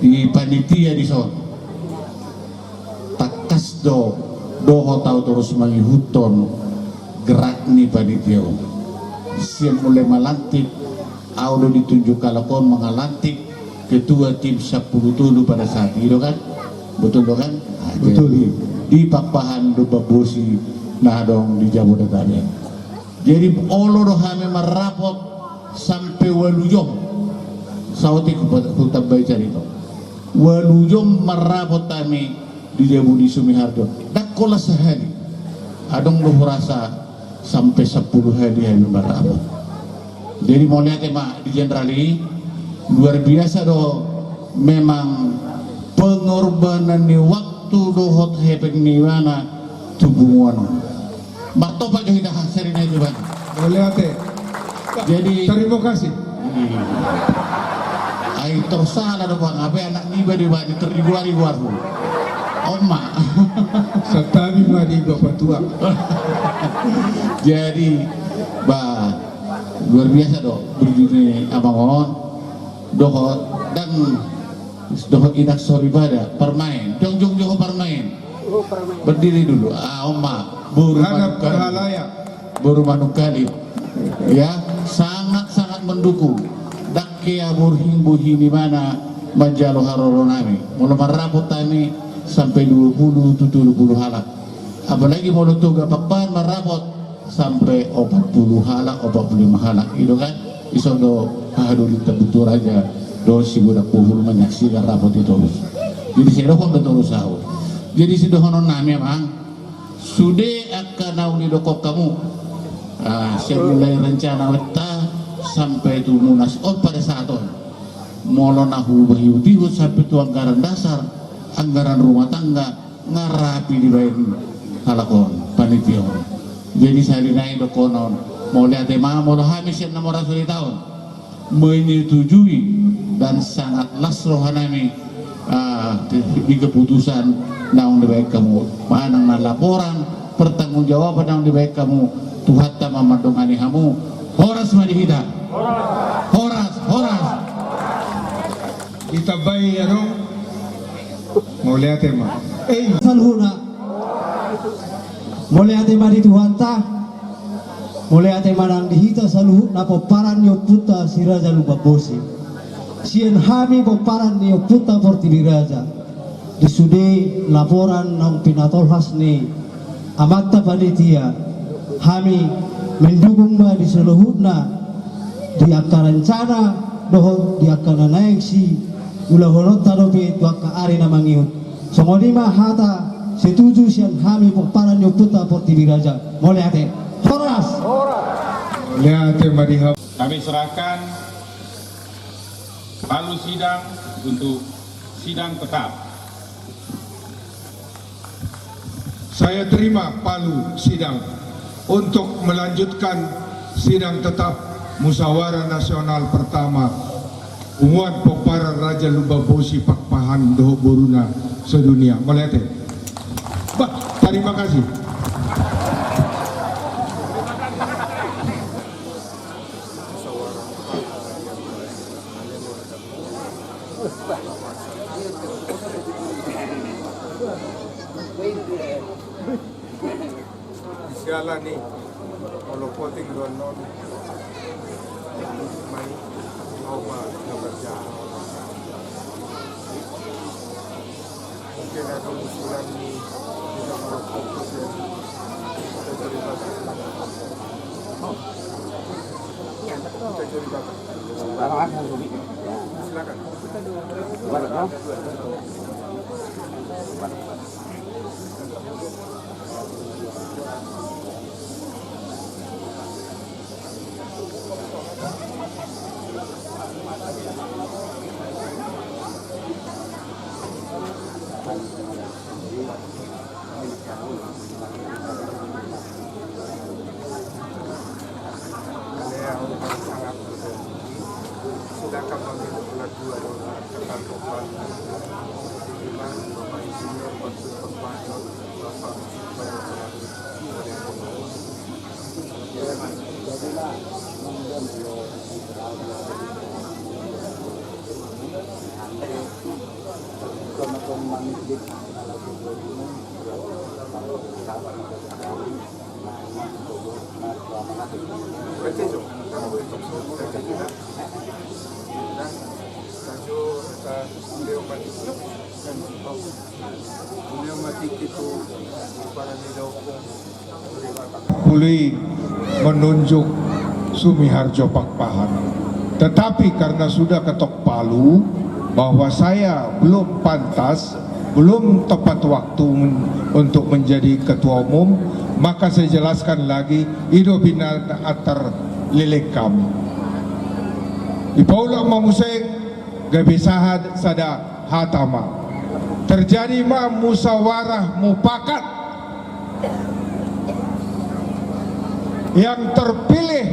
di panitia dison, tangkas do dohot au torus mangihuthon gerak ni panitia on. Sian mulai malantik, au do ditunjuk halak on mangalantik ketua tim sampulu tolu pada saat i do kan? Betul do kan? Nah, betul. Jadi di Pakpahan Lumban Bosi na adong di Jabodetabek. Jadi olo do hami marrapot sampe ualu jom. Saotik hupa-, hutambai carito. Ualu jom marrapot hami di jabu ni Sumiharjo. Ndang holan sahali. Adong do hurasa sampe sampulu hali hami marrapot. Jadi mauliate ma di jenderal i, luar biasa do memang pengorbanan ni waktu dohot hepeng ni ibana tu punguan on. Martopak jo hita ha, seri na itu bang. Mauliate. Jadi tarimo kasih. Iya. Ai tor sala do bang, ape anak niba do bang, tor digoari-goarhu. On ma. Santabi ma di bapa tua. Jadi, ba, luar biasa do, berdiri abang on. Dohot, dan, dohot inang soripada, parmaen. Jongjong jo ho parmaen. Berdiri dulu. Ah, on ma. Boru Manungkalit. Boru Manungkalit. Ya, sangat-sangat mendukung. Dang hea borngin bohi ni ibana manjalo haroro nami. Molo marrapot hami sampe dua pulu tu tolu pulu halak. Apalagi molo Toga Pakpahan marrapot sampe opat pulu halak, opat pulu lima halak. I do kan? Ison do hahadolinta Butuaraja dohot Sigodang Bohul manyaksikan rapot i torus. Jadi sai dohonon do torus ahu. Jadi sidohonon nami amang, sude angka naung nidok hamu, ah, sian mulai rencana wetta sampe tu munas on pada saat on. Molo na huihut-ihut sampe tu anggaran dasar, anggaran rumah tangga, nga rapi dibaen halak on, panitia on. Jadi sahali nai dohonon, mauliate ma molo hami sian na marasada i taon menyetujui dan sangat las roha nami, ah, di, di keputusan naung dibaen hamu. Manang na laporan pertanggungjawaban naung dibaen hamu, Tuhanta ma mandongani hamu. Horas ma di hita. Horas, horas. Ditambai adong. Mauliate ma. Eh, saluhutna. Mauliate ma di Tuhanta. Mauliate ma nang di hita saluhutna pomparan ni ompunta Si Raja Lumban Bosi. Sian hami pomparan ni ompunta Portibi Raja. Di sude laporan naung pinatolhas ni amanta panitia, hami mendukung ma di saluhutna, di angka rencana dohot di angka na naeng siulahononta dope tu angka ari na mangihut. Songon i ma hata setuju sian hami pomparan ni ompunta Portibi Raja. Mauliate. Horas. Mauliate ma di hamu. Kami serahkan palu sidang untuk sidang tetap. Saya terima palu sidang untuk melanjutkan sidang tetap Musyawarah Nasional Pertama Punguan Pomparan Raja Lumban Bosi Pakpahan dohot boruna sedunia. Mauliate. Bah, terima kasih. Siala ni, molo poting do annon, mai, au ma na berjalan. Mungkin ada usulan ni, kita mau fokus ya. Kita cari batas. Kita cari batas. Silakan. Silakan memilih bulan dua, bulan tanggal empat. Lima, Bapak Insinyur, Pak Sultan, Pak Bapak, Bapak. Pului menunjuk Sumiharjo Pakpahan. Tetapi karena sudah ketok palu bahwa saya belum pantas, belum tepat waktu men-, untuk menjadi ketua umum, maka saya jelaskan lagi, i do binaan antar leleng kami. Dipaulak ma muse, gabe sahat sada hata ma. Terjadi ma musyawarah mufakat, yang terpilih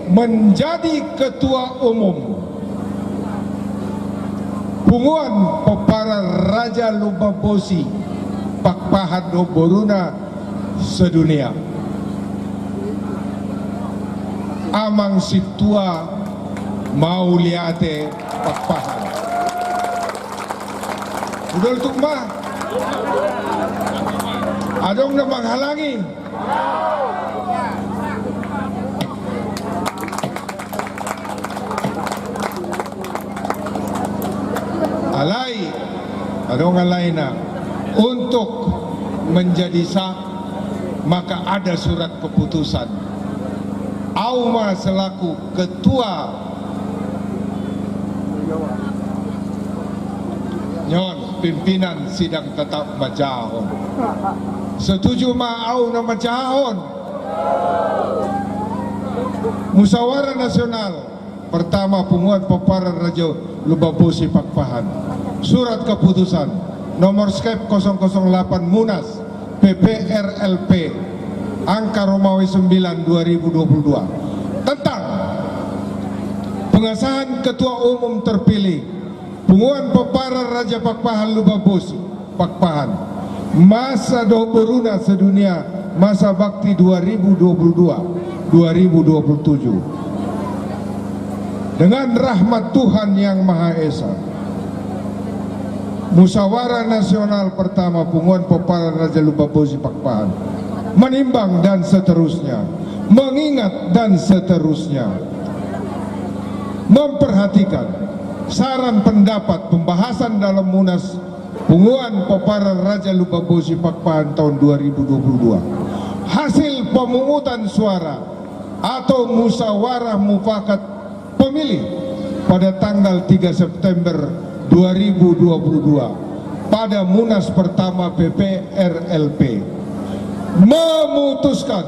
menjadi ketua umum. Punguan Pomparan Raja Lumban Bosi Pakpahan dohot boruna sedunia, Amang Sintua Mauliate Pakpahan. Hudol tung ma. Adong na manghalangi? Alai, adong alaina, untuk menjadi sah, maka ada surat keputusan. Au ma selaku ketua, nyon, pimpinan sidang tetap manjahahon. Setuju ma au na manjahahon? Musyawarah Nasional Pertama Punguan Pomparan Raja Lumban Bosi Pakpahan, surat keputusan nomor skep kosong kosong delapan Munas P P R L P angka Romawi sembilan dua ribu dua puluh dua, tentang pengesahan Ketua Umum terpilih Punguan Pomparan Raja Pakpahan Lumban Bosi Pakpahan, masa dohot boruna sedunia, masa bakti dua ribu dua puluh dua dua ribu dua puluh tujuh. Dengan rahmat Tuhan Yang Maha Esa, Musyawarah Nasional Pertama Punguan Pomparan Raja Lumban Bosi Pakpahan menimbang dan seterusnya, mengingat dan seterusnya, memperhatikan saran pendapat pembahasan dalam Munas Punguan Pomparan Raja Lumban Bosi Pakpahan tahun dua ribu dua puluh dua. Hasil pemungutan suara atau musyawarah mufakat pemilih pada tanggal tiga September dua ribu dua puluh dua pada Munas Pertama P P R L P memutuskan,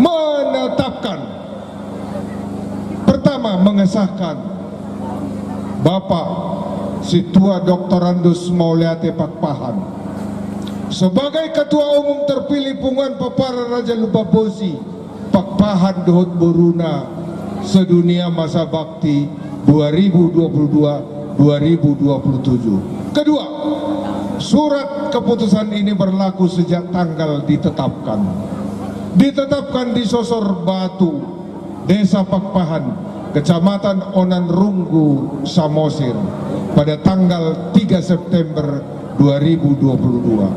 menetapkan, pertama, mengesahkan Bapak Sintua Doktorandus Mauliate Pakpahan sebagai Ketua Umum terpilih Punguan Pomparan Raja Lumban Bosi Pakpahan dohot boruna sedunia masa bakti dua ribu dua puluh dua dua ribu dua puluh tujuh. Kedua, surat keputusan ini berlaku sejak tanggal ditetapkan. Ditetapkan di Sosor Batu, Desa Pakpahan, Kecamatan Onan Runggu, Samosir, pada tanggal tiga September dua ribu dua puluh dua.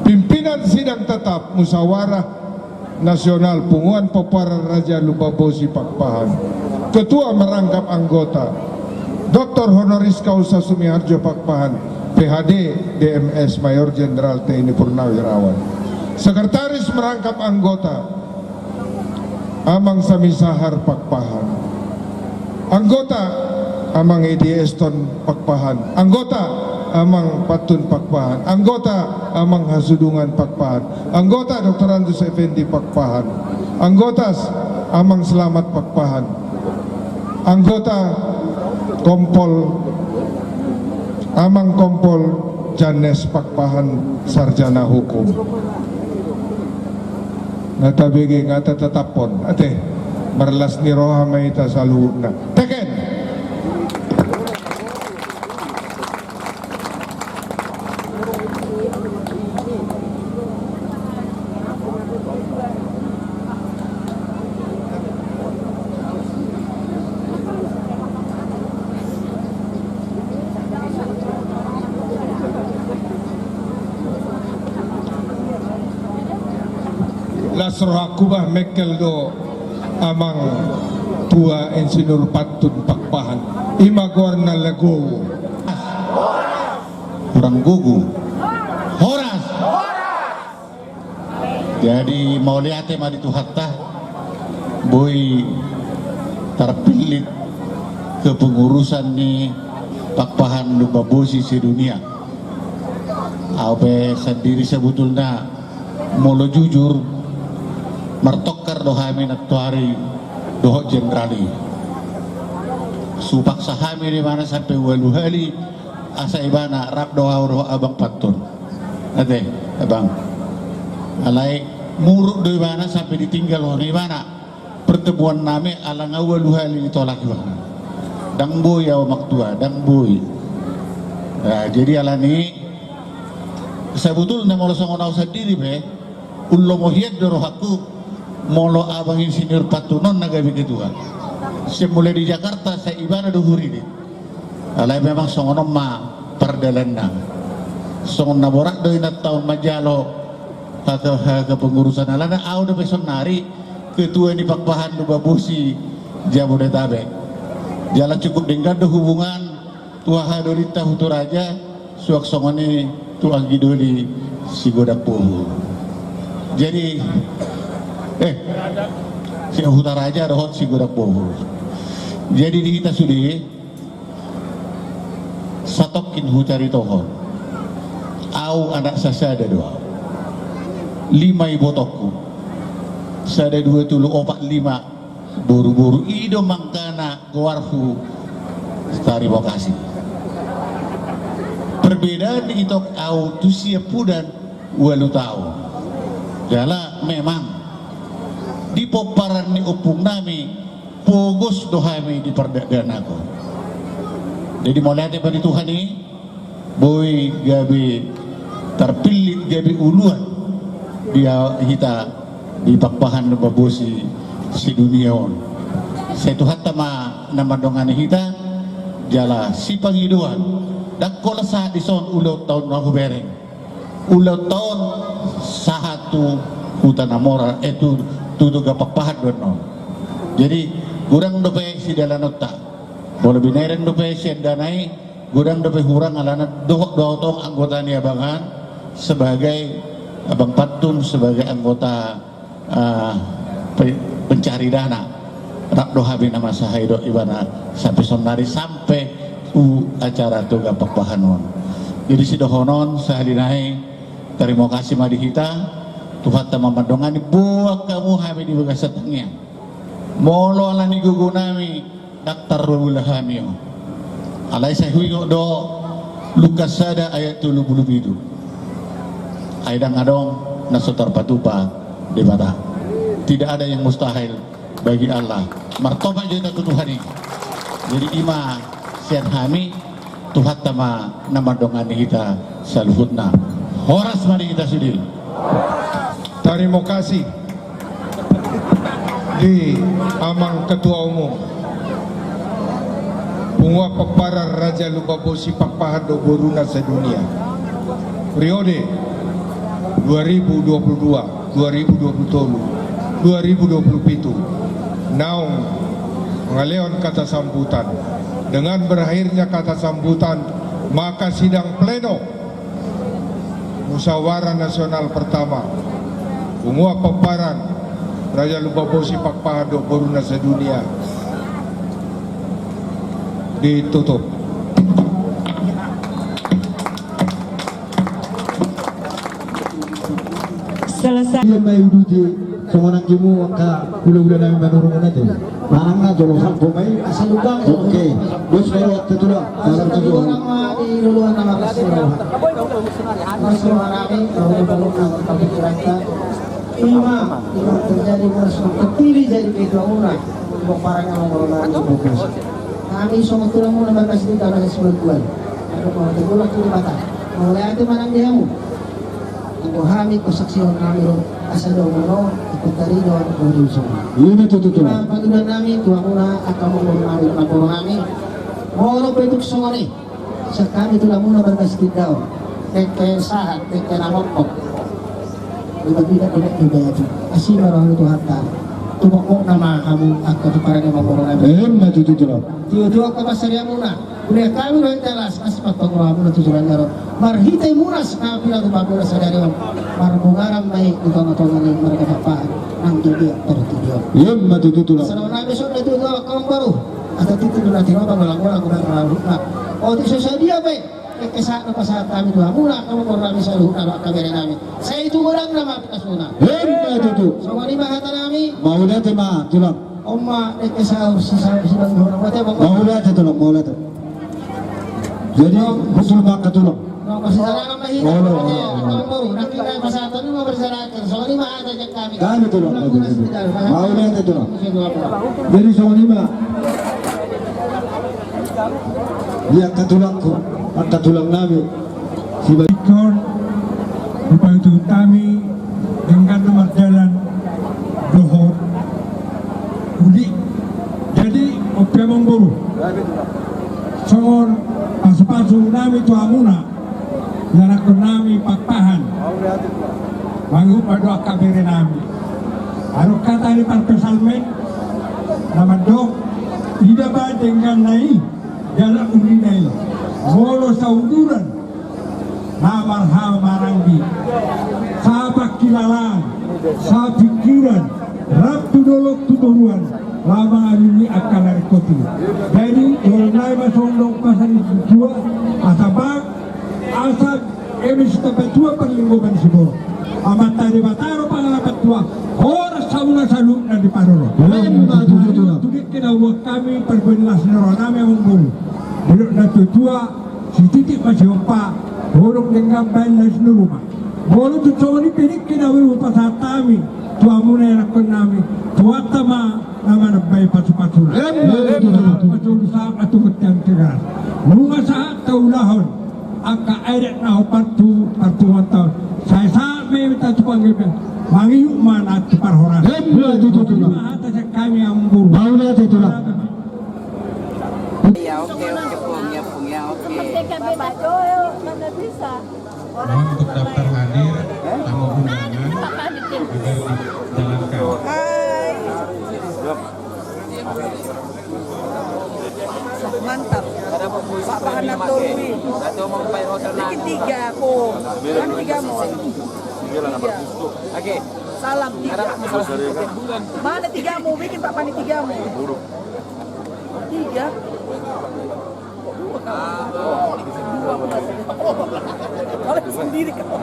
Pimpinan sidang tetap musyawarah Nasional Punguan Pomparan Raja Lumban Bosi Pakpahan. Ketua merangkap anggota, Doktor Honoris Causa Sumiharjo Pakpahan, P H D, D M S Mayor Jenderal T N I Purnawirawan. Sekretaris merangkap anggota, Amang Samisahar Pakpahan. Anggota, Amang Edi Eston Pakpahan. Anggota, Amang Pantun Pakpahan. Anggota, Amang Hasudungan Pakpahan. Anggota, Doktorandus Effendi Pakpahan. Anggota, Amang Selamat Pakpahan. Anggota, Kompol, Amang Kompol Janes Pakpahan, sarjana hukum. Nga tabege, nga tatetaphon ate. Marlas ni roha ma hita saluhutna. Teken. Las rohangku bah, mengkel do Amang Tua Insinyur Pantun Pakpahan. I ma goarna, legowo. Hurang gogo. Horas. Jadi mauliate ma di Tuhanta, boi tarpillit kepengurusan ni Pakpahan Lumban Bosi sedunia. Au pe sandiri sebetulna, molo jujur, martongkar do hami nantoari dohot jenderal i. Hupaksa hami do ibana sampe ualu hali, asa ibana rap do au dohot Abang Pantun. Ate, Abang. Alai muruk do ibana sampe ditinggalhon ibana pertemuan nami, ala nga ualu hali ditolak ibana. Ndang boi au, Amang Tua, ndang boi. Nah, jadi alani, sabotulna molo songon au sandiri pe, umlomo hian do rohangku molo abang insinyur Pantun on na gabe ketua. Sian mulai di Jakarta sai ibana do huridit. Alai memang songon on ma pardalanna. Songon na borat do inanta on manjalo haka, haka pengurusan, alana au dope saonnari ketua ni Pakpahan Lumban Bosi Jabodetabek. Jala cukup denggan do hubungan tu haha dolinta Hutaraja, suang songon i tu anggi doli Sigodang Bohul. Jadi, eh, si Hutaraja dohot Sigodang Bohul. Jadi di hita sude, satongkin hucaritohon. Au anak sasada do au. Lima ibotongku. Sada, dua, tolu, opat, lima boruboru. I do mangkana goarhu Tarimo Kasih. Perbedaan itong au tu siampudan ualu taon. Jala memang di pomparan ni ompungnami pogos do hami di pardalanan on. Jadi mauliate ma di Tuhan i, boi gabe tarpillit gabe uluan di hita di Pakpahan Lumban Bosi sedunia on. Sai Tuhanta ma na mandongani hita, jala sipangidoan, ndang holan sahat dison ulaonta on na hubereng. Ulaonta on sahat tu Huta Namora, eh, tu, tu Toga Pakpahan do annon. Jadi godang dope sidalanonta. Molo binereng dope sian dana i, godang dope hurang alana dohot do au tong anggota ni abang an sebagai abang Pantun, sebagai anggota, ah, pe-, pencari dana. Rap do hami na mansai didok ibana sampe saonnari, sampe tu acara Toga Pakpahan on. Jadi sidohonon sahali nai, tarimo kasih ma di hita, Tuhanta ma mandongani, boan hamu hami di bagasan tangiang. Molo alani gogonami, ndang tarlobi hami on. Alai sai huingot do Lukas sada ayat tolu pulu pitu. Ai ndang adong na so tarpatupa Debata. Tidak ada yang mustahil bagi Allah. Martopak jo hita tu Tuhan i. Jadi i ma sian hami, Tuhanta ma na mandongani hita saluhutna. Horas ma di hita sude. Tarimo kasih di amang ketua umum, Punguan Pomparan Raja Lumban Bosi Pakpahan dohot boruna sedunia. Periode dua ribu dua puluh dua, dua ribu dua puluh tolu, dua ribu dua puluh pitu, naung mangalehon kata sambutan. Dengan berakhirnya kata sambutan, maka sidang pleno Musyawarah Nasional Pertama Punguan Pomparan Raja Lumban Bosi Pakpahan dohot boruna sedunia ditutup. Selesai. Ia mai uduti songon anggimu angka hulahula nami Manurung on ate. Manang na jolo sangko mai. Oke. Bos baru waktu tulang. Salam tulang. Ima, ima terjadi munas, terpilih jadi ketua munas. Ima parang yang mau. Kami songon tulang muna markas di tanah sebuah bulan. Ada mau tegulah kiri mata. Mauliate ma nang di hamu. Anggo hami, pasaksihon nami do asa do muna, ipentari do anu kori usung. Ima tutu tulang. Ima pangidoan nami tu hamuna, angka muna nami, muna nami. Molo pe tung songon i, sian hami tulang muna markas Tindaon. Dengke sahat, dengke na mokmok. Ima tidak, tidak juga ya tu. Asi ma roha ni Tuhanta. Tumokmok nama hamu angka tu parani mokmok nami. Ima tutu tulang. Tio-tio angka pasariamuna. Ule kami do hita las, asi ma panguramu na tujuran jaro. Marhite munas na pina tu pamuna sadari on. Marmunaran ma i di tonga-tonga ni marga Pakpahan. Nang jadi pertibion. Ima tutu tulang. Salam nami sonde tu tulang kawan baru. Asa titi do na tinopa, golang-golang golang raruna. O, di so sadia pe. Dengke sahat na pasahat hami tu hamuna, angka muna nami saluhutna dohot angka bere nami. Sai tu godangna ma pinasuna. Ima tutu. Songon i ma hata nami. Mauliate ma tulang. On ma dengke sahat, si sahat, si bang, mauliate ma. Mauliate tulang, mauliate. Jadi, betul ma angka tulang. Mauliate. Mauliate. Mauliate. Mauliate. Mauliate. Mauliate tulang. Mauliate tulang. Jadi songon i ma. Di angka tulangku. Angka tulang nami, siba- Ingkon dipaihut-ihut hami denggan na mardalan dohot uli. Jadi, on pe amangboru, songon pasu-pasu nami tu hamuna, ianakkon nami Pakpahan, mangihut ma dohot angka bere nami. Adong hata ni parpsalmen na mandok: Ida ma dengganna i, jala ulina i, molo sauduran na marhamaranggi, sapangkilalaan, sapingkiran, rap tu dolok tu toruan, laho mangalului angka na ringkot i. Jadi, jolo nai ma songon dok pasal i tua, asa bang, asa eme sitambatua parlinggoman siborok. Amanta Debata do pangalapan tua, horas hamuna saluhutna diparorot. Emma tutu, tutu. Tu dengke na huboan hami, parbue ni las ni roha nami amangboru. Didok na tua-tua, sititik ma sihompa, holong denggan baen las ni ruma. Molo tung songon i pe dengke na boi hupasahat hami tu hamuna ianakkon nami, Tuhanta ma na manambai pasu-pasuna. Emma tutu. Sahat ma tu bontean Tigaras. Nunga sahat taulahon angka adat na hombar tu parpunguanta on. Sai sahat ma i hita tu panggabean, mangihut ma na tu parhorasan. Emma tutu, tutu. Ima hata sian hami amangboru. Mauliate, tulang. Iya, oke, oke, Pung, ya, Pung, ya, oke. Bapak Joel, mana bisa? Mohon untuk daftar hadir, tamu undangan, agar dijalankan. Hai. Mantap. Pak Pahan Natolwi. Bikin tiga, Pung. Kan tiga, Pung. Tiga. Oke. Salam tiga. Mana tigamu? Bikin, Pak Pahan, tigamu. Tiga. Kalau sendiri kau.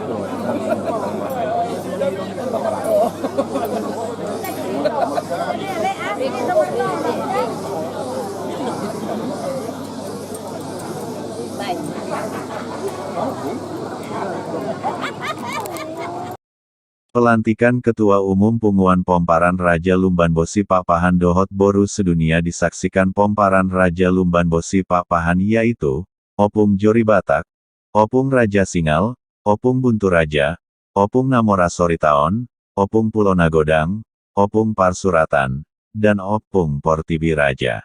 Pelantikan Ketua Umum Punguan Pomparan Raja Lumban Bosi Pakpahan dohot Boru Sedunia disaksikan Pomparan Raja Lumban Bosi Pakpahan, yaitu Ompung Jori Batak, Ompung Raja Singal, Ompung Buntu Raja, Ompung Namora Soritaon, Ompung Pulo Nagodang, Ompung Parsuratan, dan Ompung Portibi Raja.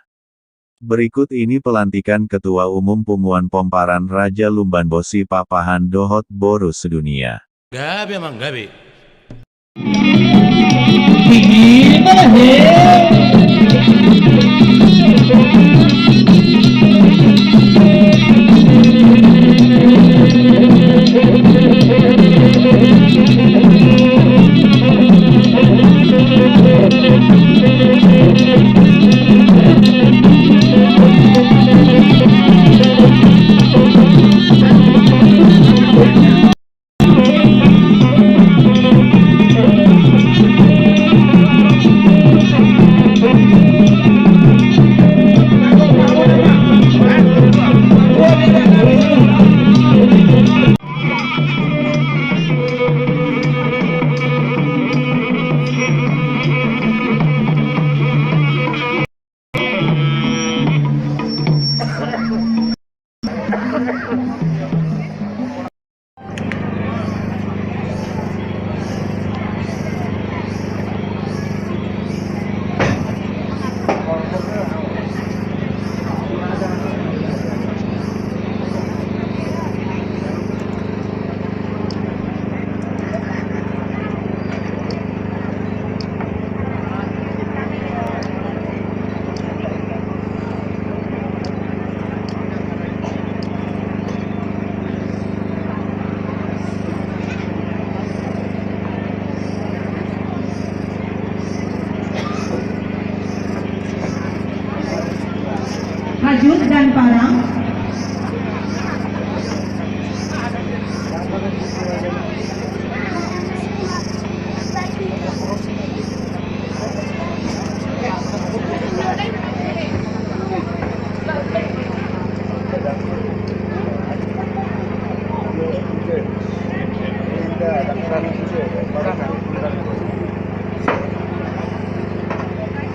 Berikut ini pelantikan Ketua Umum Punguan Pomparan Raja Lumban Bosi Pakpahan dohot Boru Sedunia. Gabe, amang, gabe. Hajut dan Parang.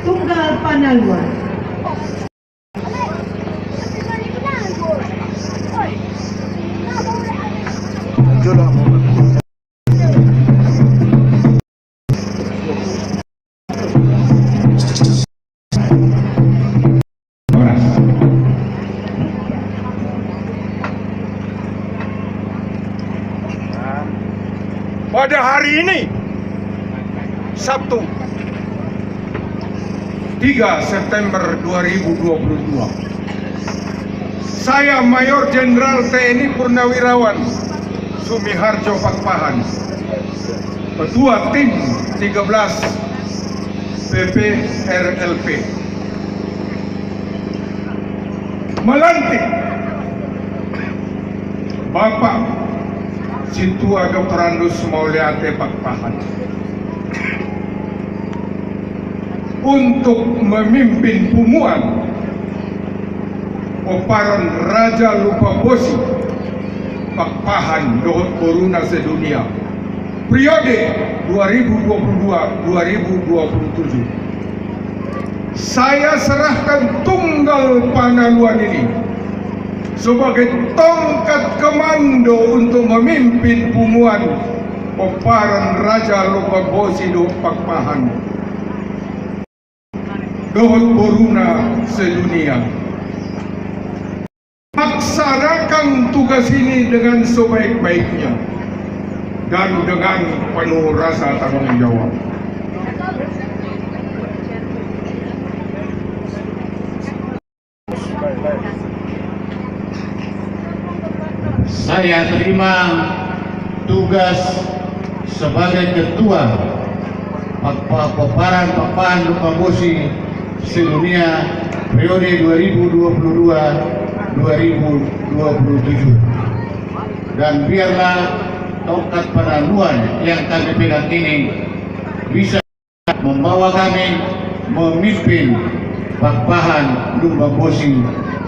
Tunggal Panaluan. Hari ini, Sabtu, tiga September dua ribu dua puluh dua, saya Mayor Jenderal T N I Purnawirawan Sumiharjo Pakpahan, Ketua Tim tiga belas P P R L P, melantik Bapak Sintua Doktorandus Mauliate Pakpahan untuk memimpin punguan pomparan Raja Lumban Bosi Pakpahan dohot boruna sedunia, periode dua ribu dua puluh dua dua ribu dua puluh tujuh. Saya serahkan tunggal pangaluan ini sebagai tongkat komando untuk memimpin punguan pomparan Raja Lumban Bosi dohot Pakpahan dohot boruna sedunia. Laksanakan tugas ini dengan sebaik-baiknya dan dengan penuh rasa tanggung jawab. Saya terima tugas sebagai ketua Pakpa-, Pomparan Pakpahan Lumban Bosi sedunia periode dua ribu dua puluh dua dua ribu dua puluh tujuh. Dan biarlah tongkat pangaluan yang kami pegang ini bisa membawa kami memimpin Pakpahan Lumban Bosi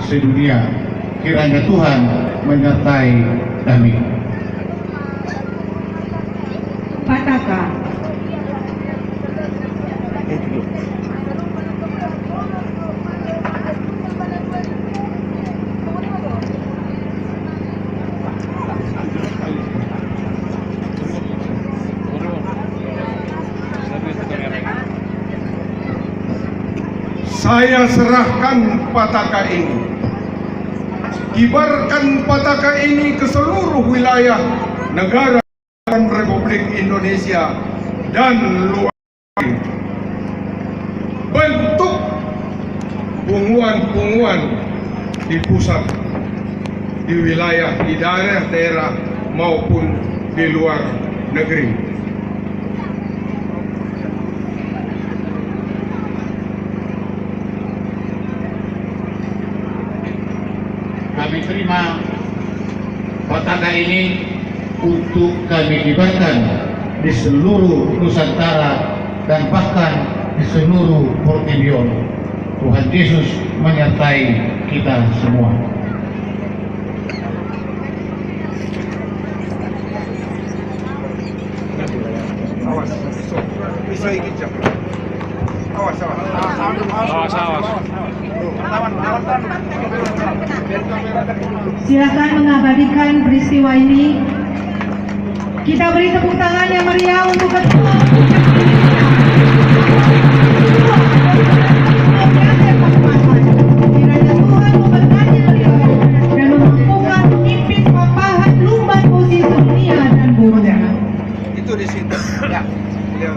sedunia. Kiranya Tuhan menyertai kami. Pataka. Saya serahkan pataka ini. Kibarkan pataka ini ke seluruh wilayah negara Republik Indonesia dan luar negeri. Bentuk punguan-punguan di pusat, di wilayah, di daerah-daerah maupun di luar negeri. Kami terima pataka ini untuk kami kibarkan di seluruh Nusantara dan bahkan di seluruh portibi on. Tuhan Yesus menyertai kita semua. Awas. Bisa ikut, Cak. Awas, awas. Awas, awas. Silakan mengabadikan peristiwa ini. Kita beri tepuk tangan yang meriah untuk ketua. Kiranya Tuhan memberkati beliau dan memampukan memimpin Pakpahan Lumban Bosi sedunia dan boruna. Itu di situ. Ya. Beliau.